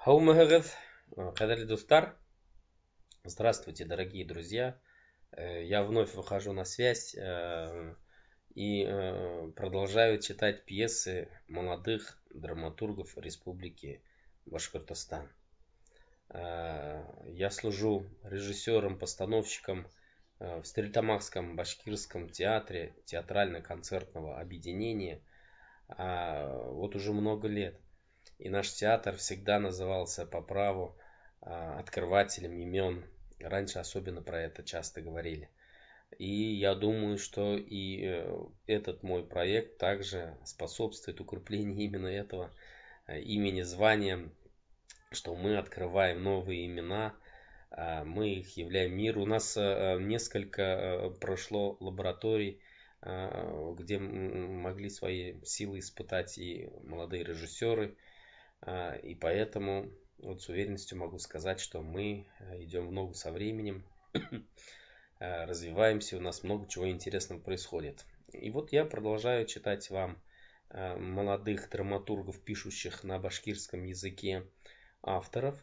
Һаумыһығыҙ, ҡәҙерле дуҫтар! Здравствуйте, дорогие друзья! Я вновь выхожу на связь и продолжаю читать пьесы молодых драматургов Республики Башкортостан. Я служу режиссером-постановщиком в Стерлитамакском башкирском театре театрально-концертного объединения вот уже много лет. И наш театр всегда назывался по праву открывателем имен. Раньше особенно про это часто говорили. И я думаю, что и этот мой проект также способствует укреплению именно этого имени, звания, что мы открываем новые имена, мы их являем миру. У нас несколько прошло лабораторий, где могли свои силы испытать и молодые режиссеры. И поэтому вот с уверенностью могу сказать, что мы идем в ногу со временем, развиваемся, у нас много чего интересного происходит. И вот я продолжаю читать вам молодых драматургов, пишущих на башкирском языке авторов.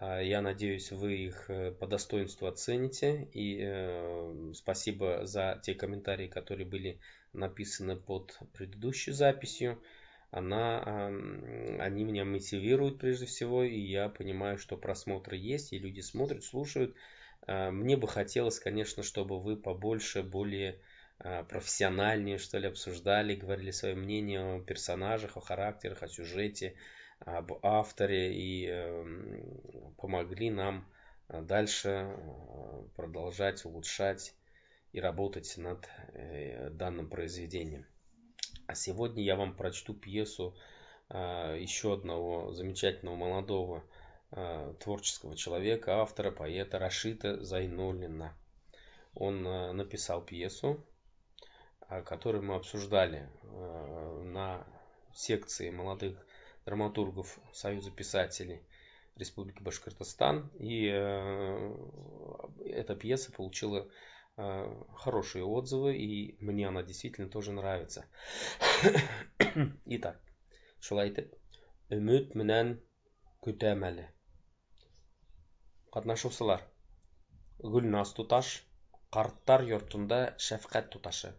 Я надеюсь, вы их по достоинству оцените. И спасибо за те комментарии, которые были написаны под предыдущей записью. Они меня мотивируют прежде всего, и я понимаю, что просмотры есть, и люди смотрят, слушают. Мне бы хотелось, конечно, чтобы вы побольше, более профессиональнее, что ли, обсуждали, говорили свое мнение о персонажах, о характерах, о сюжете, об авторе и помогли нам дальше продолжать улучшать и работать над данным произведением. А сегодня я вам прочту пьесу еще одного замечательного молодого творческого человека, автора, поэта Рашита Зайнуллина. Он написал пьесу, которую мы обсуждали на секции молодых драматургов Союза писателей Республики Башкортостан. И эта пьеса получила хорошие отзывы, и мне она действительно тоже нравится. Итак, шулай итеп, «Өмөт менән көтәм әле». Ҡатнашыусылар: Гөлназ туташ, ҡарттар йортонда шәфҡәт туташы.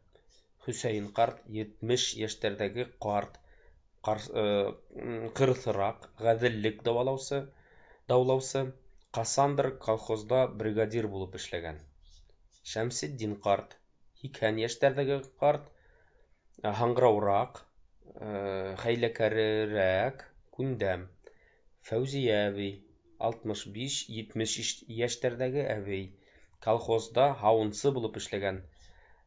Хөсәйен ҡарт, 70 йәштәрҙәге ҡарт, ҡырыҫыраҡ, ғәҙеллек даулаусы, ҡасандыр колхозда бригадир булып эшләгән. Шәмсетдин ҡарт, 80 йәштәрҙәге ҡарт, һаңғырауыраҡ, хәйләкәрерәк, күндәм. Фәүзиә әбей, 65-70 йәштәрҙәге әбей, колхозда һауынсы булып эшләгән.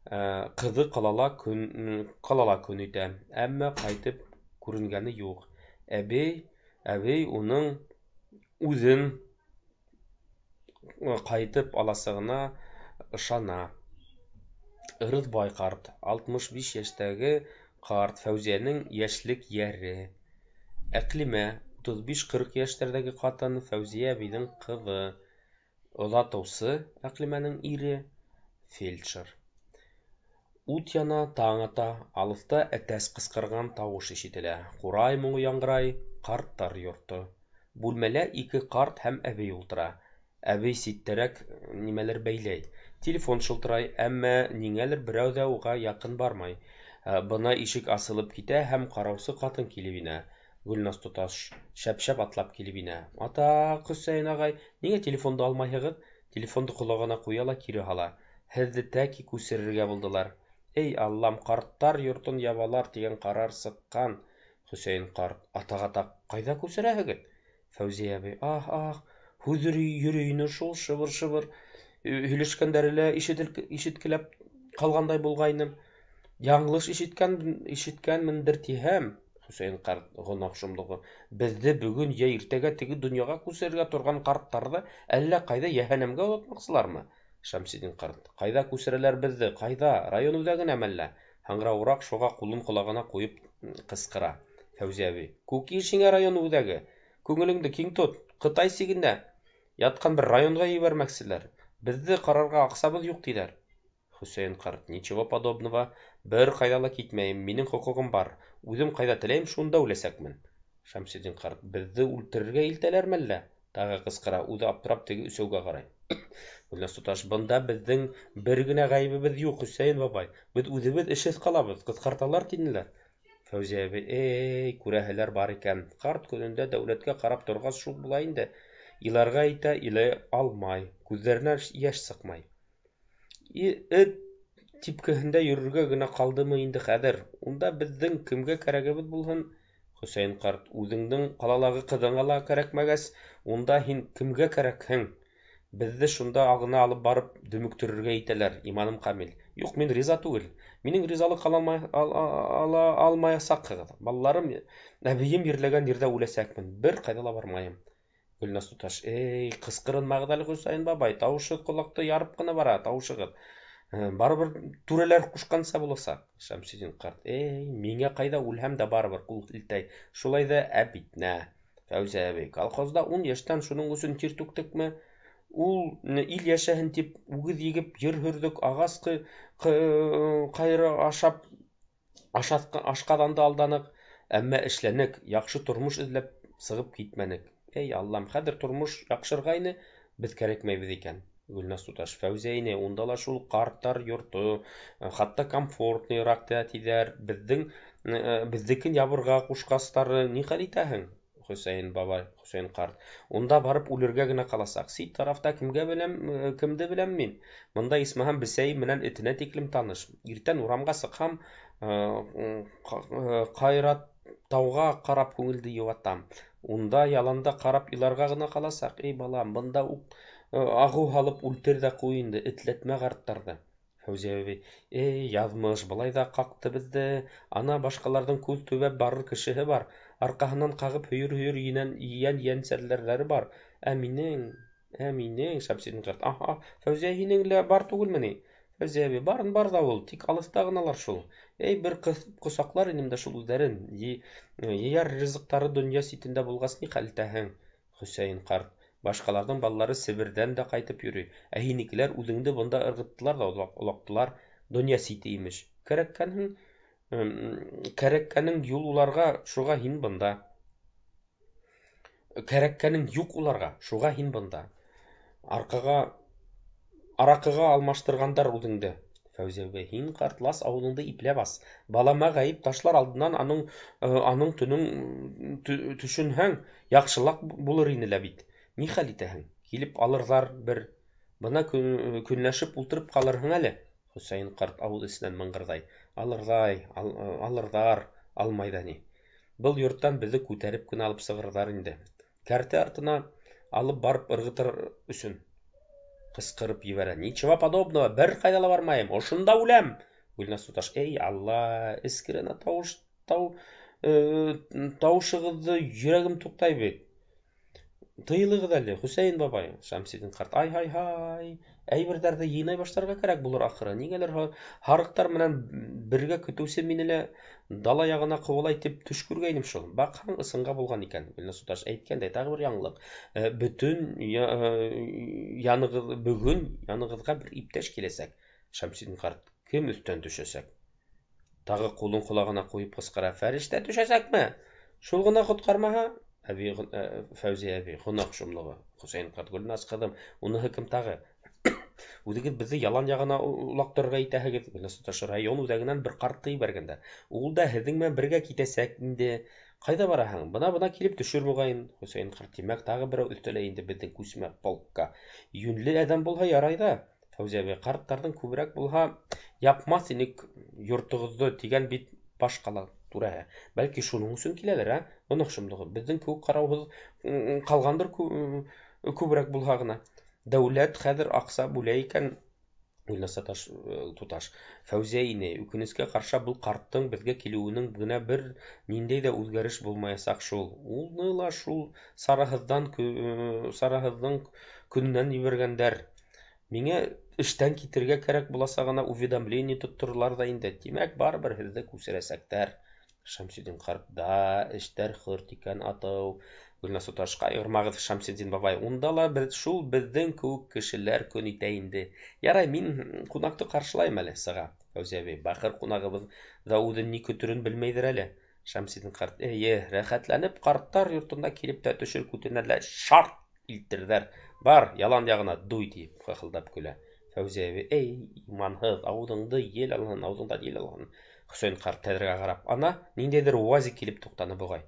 Ҡыҙы ҡалала көн итә, әммә ҡайтып күренгәне юҡ. Әбей уның үҙен ҡайтып аласағына ышана. Ырыҫбай ҡарт, 65 йәштәге ҡарт, Фәүзиәнең йәшлек йәре. Әҡлимә, 35-40 йәштәрҙәге ҡатын, Фәүзиә әбейҙең ҡыҙы. Оҙатыусы, Әҡлимәнең ире, фельдшер. Ут яна, таң ата, алыҫта әтәс ҡысҡырған тауыш ишетелә, ҡурай моңо яңғырай, ҡарттар йорто. Бүлмәлә ике ҡарт һәм әбей ултыра. Әбей ситтәрәк нимәлер бәйләй. Телефон шылтырай, әммә ниңәлер берәү ҙә уға яҡын бармай. Бына ишек асылып китә һәм ҡараусы ҡатын килеп инә. Гөлназ туташ шәп-шәп атлап килеп инә. Атаҡ, Хөсәйен ағай, ниңә телефонды алмайһығыҙ? Телефонды ҡолағына ҡуя ла кире һала. Һеҙҙе тәки күсерергә булдылар. Эй, Аллам, ҡарттар йортон ябалар тигән ҡарар сыҡҡан. Хөсәйен ҡарт. Атаҡ, атаҡ, ҡайҙа күсерәһегеҙ? Фәүзиә әбей. Ах, ах, һүҙ йөрөй ине шул, шыбыр-шыбыр. Һөйләшкәндәре лә ишеткеләп ҡалғандай булғайным. Яңылыш ишеткәнмендер тиһәм, Хөсәйен ҡарт, гонаһ шомлоғо, беҙҙе бөгөн йә иртәгә теге донъяға күсерергә торған ҡарттарҙы әллә ҡайҙа йәһәннәмгә оҙатмаҡсылармы? Шәмсетдин ҡарт. Ҡайҙа күсерәләр беҙҙе? Ҡайҙа? Район үҙәгенәме әллә? Һаңғырауыраҡ шуға ҡулын ҡолағына ҡуйып ҡысҡыра. Фәүзиә әбей. Күк ишеңә район үҙәге. Күңелеңде киң тот. Ҡытай сигендә ятҡан бер районға ебәрмәкселәр. Беҙҙе ҡарарға аҡсабыҙ юҡ тиҙәр. Хөсәйен ҡарт. Ничего подобного. Бер ҡайҙа ла китмәйем. Минең хоҡуғым бар. Үҙем ҡайҙа теләйем, шунда үләсәкмен. Шәмсетдин ҡарт, беҙҙе үлтерергә илтәләрме әллә? Тағы ҡысҡыра, үҙе аптырап теге өсәүгә ҡарай. Гөлназ туташ, бында беҙҙең бер генә ғәйебебеҙ юҡ, Хөсәйен бабай. Беҙ үҙебеҙ эшһеҙ ҡалабыҙ, ҡыҫҡарталар тинеләр. Фәүзиә әбей, эй, күрәһеләр бар икән. Ҡарт көнөндә дәүләткә ҡарап торғас шул була инде. Иларға итә, илай алмай, күҙҙәренән йәш сыҡмай. Эт типкеһендә йөрөргә генә ҡалдымы инде хәҙер? Унда беҙҙең кемгә кәрәгебеҙ булһын? Хөсәйен ҡарт, үҙеңдең ҡалалағы ҡыҙыңа ла кәрәкмәгәс, унда һин кемгә кәрәкһең? Беҙҙе шунда ағына алып барып дөмөктөрөргә итәләр, иманым ҡамил. Юҡ, мин риза түгел. Минең ризалыҡ ала алмаясаҡһығыҙ. Балаларым, әбейем ерләгән ерҙә үләсәкмен. Бер ҡайҙа ла бармайым. Гөлназ туташ, эй, ҡысҡырынмағыҙ әле, Хөсәйен бабай, тауышығыҙ ҡолаҡты ярып ҡына бара, тауышығыҙ. Барыбер түрәләр ҡушҡанса буласаҡ. Шәмсетдин ҡарт, эй, миңә ҡайҙа үлһәм дә барыбер ҡул һелтәй. Шулай ҙа әбитнә. Фәүзә әбей, колхозда 10 йәштән шуның өсөн тир түктекме? Ул ил йәшәһен тип үгеҙ егеп ер һөрҙөк, ағас ҡайыры ашап, ашҡаҙанды алданыҡ, әммә эшләнек, яҡшы тормош эҙләп сығып китмәнек. Эй, Аллам, хәҙер тормош яҡшырғайны, беҙ кәрәкмәйбеҙ икән. Гөлназ туташ, Фәүзә ине, унда ла шул ҡарттар йорто, хатта комфортныйыраҡ та тиҙәр, беҙҙекен ябырға ҡушҡастары ни хәл итәһең? Хөсәйен бабай, Хөсәйен ҡарт, унда барып үлергә генә ҡаласаҡ. Сит тарафта кемгә беләм, кемде беләм мин? Бында исмаһам бесәй менән этенә тиклем таныш. Иртән урамға сыҡһам, Ҡайрат тауға ҡарап күңелде йыуатам. Унда яланда ҡарап иларға ғына ҡаласаҡ. Эй, балам, бында уҡ ағыу һалып үлтер ҙә ҡуй инде, этләтмә ҡарттарҙы. Фәүзиә әбей, эй, яҙмыш, былай ҙа ҡаҡты беҙҙе. Ана башҡаларҙың күҙ төбәп барыр кешеһе бар. Арҡаһынан ҡағып һөйөр-һөйөр йән йәнсәрләре бар. Ә минең, Шәмсетдин ҡарт, аһа, Фәүзиә, һинең лә бар түгелме ни? Фәүзиә әбей, барын бар ҙа ул, тик алыҫта ғыналар шул. Эй, бер ҡыҫып ҡосаҡлар инем дә шул үҙҙәрен. Йыяр ризыҡтары донъя ситендә булғас ни хәл итәһең? Хөсәйен ҡарт, башҡаларҙың балалары Себерҙән дә ҡайтып йөрөй. Ә һинекеләр үҙеңде бында ырғыттылар ҙа олаҡтылар. Донъя сите имеш. Кәрәккәнең юл уларға, шуға һин бында. Кәрәккәнең юҡ уларға, шуға һин бында. Араҡыға алмаштырғандар үҙеңде. Фәүзиә әбей, һин ҡартлас ауыҙыңды ипләп ас. Балама ғәйеп ташлар алдынан аның төнөң төшөнһәң, яҡшылаҡ булыр ине лә бит. Ни хәл итәһең? Килеп алырҙар бер. Бына көнләшеп ултырып ҡалырһың әле. Хөсәйен ҡарт ауыҙ эсенән мыңғырҙай. Алырҙай, алырҙар, алмай ҙа ни. Был йорттан беҙҙе күтәреп кенә алып сығырҙар инде. Кәртә артына алып барып ырғытыр өсөн. Ҡысҡырып ебәрә. Ничего подобного, бер ҡайҙа ла бармайым, ошонда үләм. Гөлназ туташ, эй, Алла, эскеренә тауышығыҙҙы йөрәгем туҡтай бит. Тыйылығыҙ әле, Хөсәйен бабай. Шәмсетдин ҡарт, ай, һай, һай, әйберҙәрҙе йыйнай башларға кәрәк булыр ахыры. Ниңәлер һарыҡтар менән бергә көтөүсе мине лә дала яғына ҡыуалай тип төш күргәйнем шул. Баҡһаң, ысынға булған икән. Гөлназ туташ әйткәндәй, тағы бер яңылыҡ. Бөтөн янығыҙ, бөгөн янығыҙға бер иптәш киләсәк. Шәмсетдин ҡарт, кем өҫтән төшәсәк? Тағы ҡулын ҡолағына ҡуйып ҡысҡыра. Фәрештә төшәсәкме? Шул ғына ҡотҡармаһа? Әбей, Фәүзиә әбей, гонаһ шомлоғо. Хөсәйен ҡарт, Гөлназ ҡыҙым, уныһы кем тағы? Үҙегеҙ беҙҙе ялан яғына улаҡтырырға итәһегеҙ. Гөлназ туташ, район үҙәгенән бер ҡартты ебәргәндәр. Ул да һеҙҙең менән бергә китәсәк инде. Ҡайҙа бараһың? Бына-бына килеп төшөр моғайын. Хөсәйен ҡарт, тимәк, тағы берәү өҫтәлә инде беҙҙең күсмә полкка. Йүнле әҙәм булһа ярай ҙа. Фәүзиә әбей, ҡарттарҙың күберәк булһа, япмаҫ инек йортоғоҙҙо тигән бит баш ҡала түрәһе. Бәлки шуның өсөн киләлер, ә? Гонаһ шомлоғо. Беҙҙең кеүек ҡарауһыҙ ҡалғандыр күберәк булһа ғына. Дәүләт хәҙер аҡса бүлә икән. Гөлназ туташ, Фәүзиә ине, үкенескә ҡаршы был ҡарттың беҙгә килеүенең генә бер ниндәй ҙә үҙгәреш булмаясаҡ шул. Уны ла шул сараһыҙҙың көнөнән ебәргәндәр. Миңә эштән китергә кәрәк буласағына уведомление тотторолар ҙа инде. Тимәк, барыбер һеҙҙе күсерәсәктәр. Шәмсетдин ҡарт, да, эштәр хөрт икән атыу. Гөлназ туташ, ҡайғырмағыҙ, Шәмсетдин бабай, унда ла шул беҙҙең кеүек кешеләр көн итә инде. Ярай, мин ҡунаҡты ҡаршылайым әле, сыға. Фәүзиә әбей, бахыр ҡунағыбыҙ ҙа үҙен ни көтөрөн белмәйҙер әле. Шәмсетдин ҡарт, эйе, рәхәтләнеп ҡарттар йортона килеп тә төшөр, күтенә лә шарт илтерҙәр. Бар, ялан яғына дуй, тип хахылдап көлә. Фәүзиә әбей, эй, иманһыҙ, ауыҙыңды ел алһын, ауыҙыңдан ел алһын. Хөсәйен ҡарт тәҙрәгә ҡарап, ана, ниндәйҙер уазик килеп туҡтаны буғай.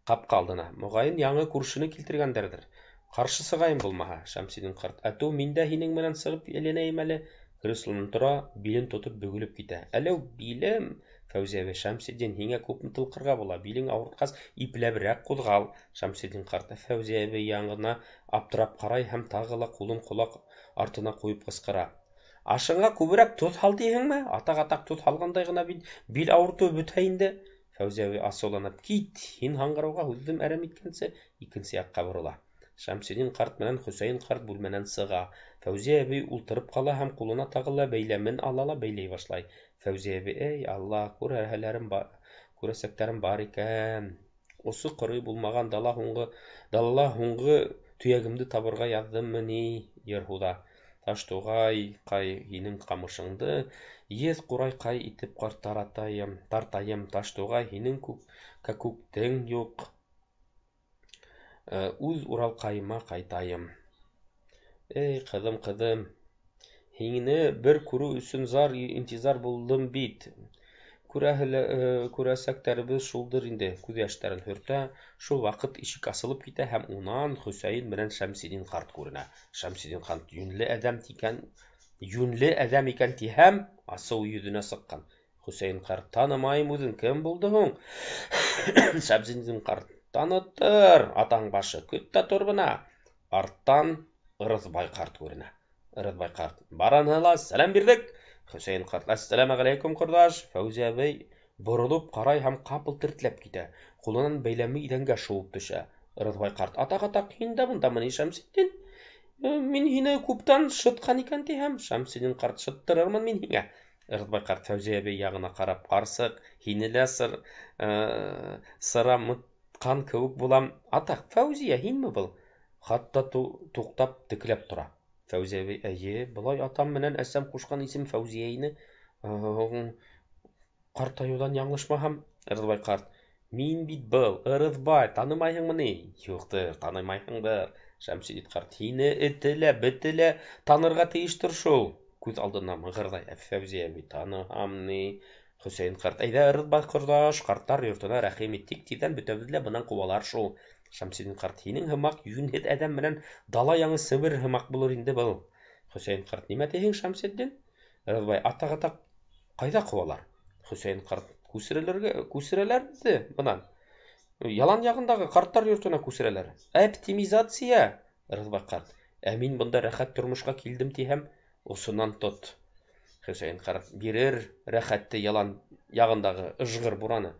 Ҡапҡа алдына. Моғайын, яңы күршене килтергәндәрҙер. Ҡаршы сығайым булмаһа, Шәмсетдин ҡарт. Әтеү, мин дә һинең менән сығып әйләнәйем әле. Креслонан тора, билен тотоп бөгөлөп китә. Әләү, билем! Фәүзиә әбей, Шәмсетдин, һиңә күпме тылҡырға була? Билең ауыртҡас, ипләберәк ҡуҙғал. Шәмсетдин ҡарт Фәүзиә әбей яғына аптырап ҡарай һәм тағы ла ҡулын ҡолаҡ артына ҡуйып ҡысҡыра. Ашыңа күберәк тоҙ һал тиһеңме? Атаҡ-атаҡ тоҙ һалғандай ғына бит бил ауыртыуы бөтә инде. Фәүзиә әбей асыуланып, кит, һин һаңғырауға һүҙем әрәм иткәнсе, икенсе яҡҡа борола. Шәмсетдин ҡарт менән Хөсәйен ҡарт бүлмәнән сыға. Фәүзиә әбей ултырып ҡала һәм ҡулына тағы ла бәйләмен ала ла бәйләй башлай. Фәүзиә әбей, эй, Алла, күрәһеләрем бар, күрәсәктәрем бар икән. Осо ҡырый булмаған дала һуңғы, далала һуңғы төйәгемде табырға яҙҙыммы ни, йыр һуҙа. Таштуғай ҡай һинең ҡамышыңды, еҙ ҡурай ҡай итеп таратайым, тартайым, Таштуғай һинең күк, кәкүктең юҡ. Үҙ Уралҡайыма ҡайтайым. Эй, ҡыҙым, ҡыҙым, һине бер күреү өсөн зар интизар булдым бит. Күрәһе, күрәсәктәребеҙ шулдыр инде. Күҙ йәштәрен һөртә. Шул ваҡыт ишек асылып китә һәм унан Хөсәйен менән Шәмсетдин ҡарт күренә. Шәмсетдин ҡарт йүнле әҙәм икән, йүнле әҙәм икән тиһәм, асыу йөҙөнә сыҡҡан. Хөсәйен ҡарт, танымайым үҙен, кем булды һуң? Шәмсетдин ҡарт, таныттыр, атаң башы, көт тә тор бына. Арттан Ырыҫбай ҡарт күренә. Ырыҫбай ҡарт, барыһына ла сәләм бирҙек. Хөсәйен ҡарт, әссәләмәғәләйкүм, ҡорҙаш. Фәүзиә әбей боролоп ҡарай һәм ҡапыл тертләп китә. Ҡулынан бәйләме иҙәнгә шыуып төшә. Ырыҫбай ҡарт, атаҡ-атаҡ, һин дә бындамы ни, Шәмсетдин? Мин һине күптән шытҡан икән тиһәм. Шәмсетдин ҡарт, шыттырырмын мин һиңә. Ырыҫбай ҡарт Фәүзиә әбей яғына ҡарап, ҡарсыҡ, һине лә сыр, сырамытҡан кеүек булам. Атаҡ, Фәүзиә, һинме был? Хатта туҡтап текләп тора. Фәүзиә әбей, эйе, былай атам менән әсәм ҡушҡан исем Фәүзиә ине. Ҡартайыуҙан яңылышмаһам, Ырыҫбай ҡарт, мин бит был, Ырыҫбай, танымайһыңмы ни? Юҡтыр, танымайһыңдыр. Шәмсетдин ҡарт, һине эте лә, бете лә танырға тейештер шул. Күҙ алдына мығырҙай. Фәүзиә әбей, таныһам ни? Хөсәйен ҡарт, әйҙә, Ырыҫбай ҡорҙаш, ҡарттар йортона рәхим ит, тик тиҙҙән бөтәбеҙҙе лә бынан ҡыуалар шул. Шәмсетдин ҡарт, һинең һымаҡ йүнһеҙ әҙәм менән дала яңы Себер һымаҡ булыр инде был. Хөсәйен ҡарт, нимә тиһең, Шәмсетдин? Ырыҫбай, атаҡ-атаҡ, ҡайҙа ҡыуалар? Хөсәйен ҡарт, күсерелергә, күсерәләр беҙҙе бынан. Ялан яғындағы ҡарттар йортона күсерәләр. Оптимизация! Ырыҫбай ҡарт, ә мин бында рәхәт тормошҡа килдем тиһәм, осонан тот. Хөсәйен ҡарт, бирер рәхәтте ялан яғындағы ыжғыр бураны.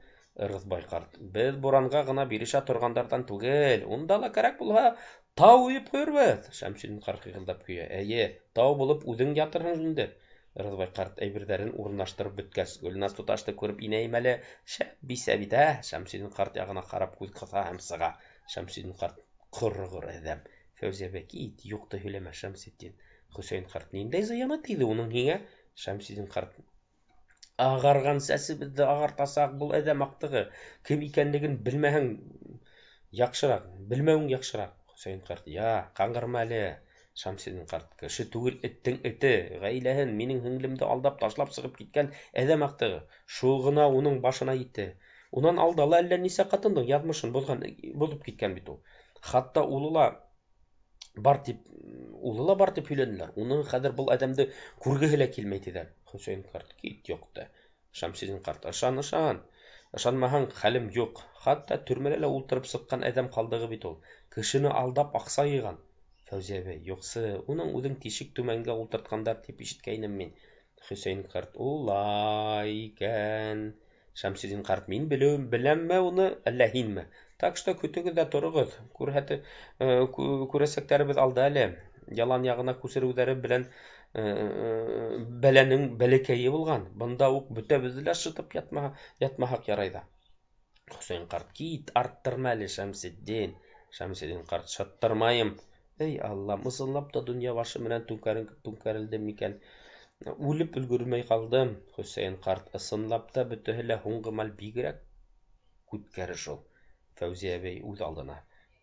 Ырыҫбай ҡарт, беҙ буранға ғына бирешә торғандарҙан түгел, унда ла кәрәк булһа, тау өйөп ҡуйырбыҙ. Шәмсетдин ҡарт хихылдап көлә. Эйе, тау булып үҙең ятырһың инде. Ырыҫбай ҡарт әйберҙәрен урынлаштырып бөткәс, Гөлназ туташты күреп инәйем әле, шәп бисә бит, ә? Шәмсетдин ҡарт яғына ҡарап күҙ ҡыҫа һәм сыға. Шәмсетдин ҡарт, ҡороғор әҙәм. Фәүзиә әбей, кит, юҡты һөйләмә, Шәмсетдин. Хөсәйен ҡарт, ниндәй зыяны тейҙе уның һиңә? Шәмсетдин ҡарт, ағарған сәсебеҙҙе ағартасаҡ был әҙәм аҡтығы. Кем икәнлеген белмәһәң яҡшыраҡ, белмәүең яҡшыраҡ. Хөсәйен ҡарт, я, ҡаңғырма әле. Шәмсетдин ҡарт, кеше түгел, эттең эте, ғаиләһен, минең һеңлемде алдап ташлап сығып киткән әҙәм аҡтығы. Шул ғына уның башына етте. Унан алда ла әллә нисә ҡатындың яҙмышын боҙған, боҙоп киткән бит ул. Хатта улы ла бар тип, улы ла бар тип һөйләнеләр. Уның хәҙер был әҙәмде күргеһе лә килмәй тиҙәр. Хөсәйен ҡарт, кит юҡты. Шәмсетдин ҡарт, ышан, ышан. Ышанмаһаң, хәлем юҡ. Хатта төрмәлә лә ултырып сыҡҡан әҙәм ҡалдығы бит ул. Кешене алдап аҡса йыйған. Фәүзиә әбей, юҡсы, уның үҙен тишек түмәнгә ултыртҡандар тип ишеткәйнем мин. Хөсәйен ҡарт, улай икән. Шәмсетдин ҡарт, мин белеүем, беләмме уны, әллә һинме? Так что көтөгөҙ ҙә тороғоҙ. Күрһәте, күрәсәктәребеҙ алда әле. Ялан яғына күсереүҙәре белән бәләнең бәләкәйе булған. Бында уҡ бөтәбеҙҙе лә шытып ятмаһа, ятмаһаҡ ярай ҙа. Хөсәйен ҡарт, кит, арттырма әле, Шәмсетдин. Шәмсетдин ҡарт, шыттырмайым. Эй, Аллам, ысынлап та донъя башы менән түңкәрелдем микән? Үлеп өлгөрмәй ҡалдым. Хөсәйен ҡарт, ысынлап та бөтәһе лә һуңғы мәл бигерәк Күткәре шул. Фәүзиә әбей үҙ алдына.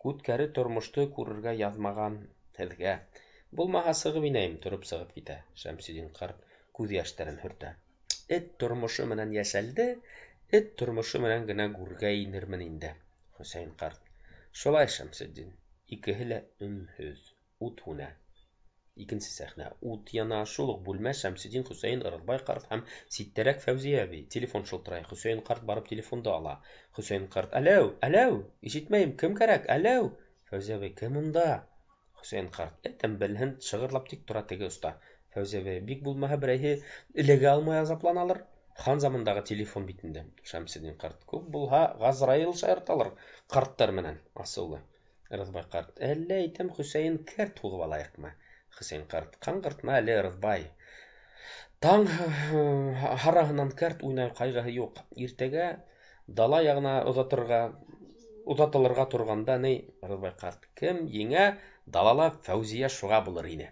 Күткәре тормошто күрергә яҙмаған һеҙгә. Булмаһа сығып инәйем, тороп сығып китә. Шәмсетдин ҡарт күҙ йәштәрен һөртә. Эт тормошо менән йәшәлде, эт тормошо менән генә гүргә инермен инде. Хөсәйен ҡарт. Шулай, Шәмсетдин. Икеһе лә өнһөҙ. Ут һүнә. Икенсе сәхнә. Ут яна. Шул уҡ бүлмә. Шәмсетдин, Хөсәйен, Ырыҫбай ҡарт һәм ситтәрәк Фәүзиә әбей. Телефон шылтырай. Хөсәйен ҡарт барып телефонды ала. Хөсәйен ҡарт. Әләү, әләү, ишетмәйем, кем кәрәк? Әләү. Фәүзиә әбей. Кем унда? Хөсәйен ҡарт. Этем белһен, шығырлап тик тора теге оҫта. Фәүзиә әбей. Бик булмаһа берәйһе эләгә алмай азапланалыр. Хан заманындағы телефон бит инде. Шәмсетдин ҡарт. Күп булһа, Ғазраил шаярталыр ҡарттар менән. Асыулы. Ырыҫбай ҡарт. Әллә әйтәм, Хөсәйен, кәрт һуғып алайыҡмы? Хөсәйен ҡарт. Ҡаңғыртма әле, Ырыҫбай. Таң һараһынан кәрт уйнау ҡайғыһы юҡ. Иртәгә дала яғына оҙатырға, оҙатылырға торғанда ни, Ырыҫбай ҡарт. Кем еңә, далала Фәүзиә шуға булыр ине.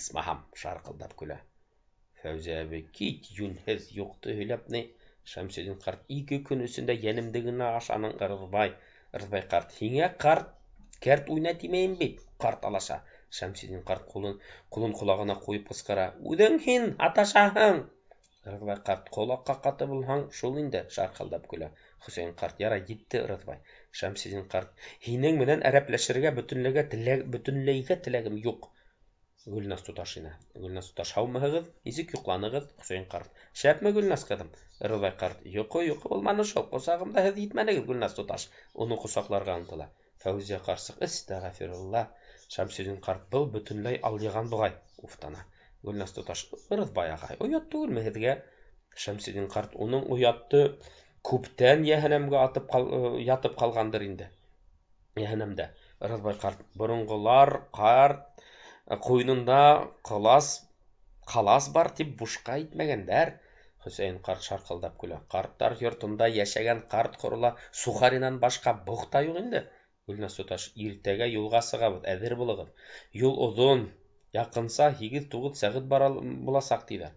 Исмаһам, шарҡылдап көлә. Фәүзиә әбей, кит, йүнһеҙ, юҡты һөйләп ни. Шәмсетдин ҡарт, ике көн эсендә йәнемде генә ашаның, Ырыҫбай. Ырыҫбай ҡарт, һиңә ҡарт кәрт уйна тимәйем бит, ҡарт алаша. Шәмсетдин ҡарт ҡулын, ҡулын ҡолағына ҡуйып ҡысҡыра. Үҙең һин аташаһың. Ырыҫбай ҡарт, ҡолаҡҡа ҡаты булһаң, шул инде, шарҡылдап көлә. Хөсәйен ҡарт, ярай, етте, Ырыҫбай. Шәмсетдин ҡарт, һинең менән әрәпләшергә бөтөнләйгә теләг, бөтөнләйгә теләгем юҡ. Гөлназ туташ инә. Гөлназ туташ, һаумыһығыҙ? Нисек йоҡланығыҙ? Хөсәйен ҡарт. Шәпме, Гөлназ ҡыҙым? Ырыҫбай ҡарт. Йоҡо, йоҡо булманы шул. Ҡосағымда һеҙ етмәнегеҙ, Гөлназ туташ. Уны ҡосаҡларға ынтыла. Фәүзиә ҡарсыҡ, әстәғәфирулла. Шәмсетдин ҡарт, был бөтөнләй алйыған буғай. Уфтана. Гөлназ туташ, Ырыҫбай ағай, оят түгелме һеҙгә? Шәмсетдин ҡарт, уның оятты күптән йәһәннәмгә атып ҡал, ятып ҡалғандыр инде. Йәһәннәмдә. Ырыҫбай ҡарт, боронғолар ҡарт ҡуйынында ҡолас ҡалас бар тип бушҡа әйтмәгәндәр. Хөсәйен ҡарт шарҡылдап көлә. Ҡарттар йортонда йәшәгән ҡарт ҡорола сухаринан башҡа боҡ та юҡ инде. Гөлназ туташ, иртәгә юлға сығабыҙ, әҙер булығыҙ. Юл оҙон, яҡынса 8-9 сәғәт бара буласаҡ тиҙәр.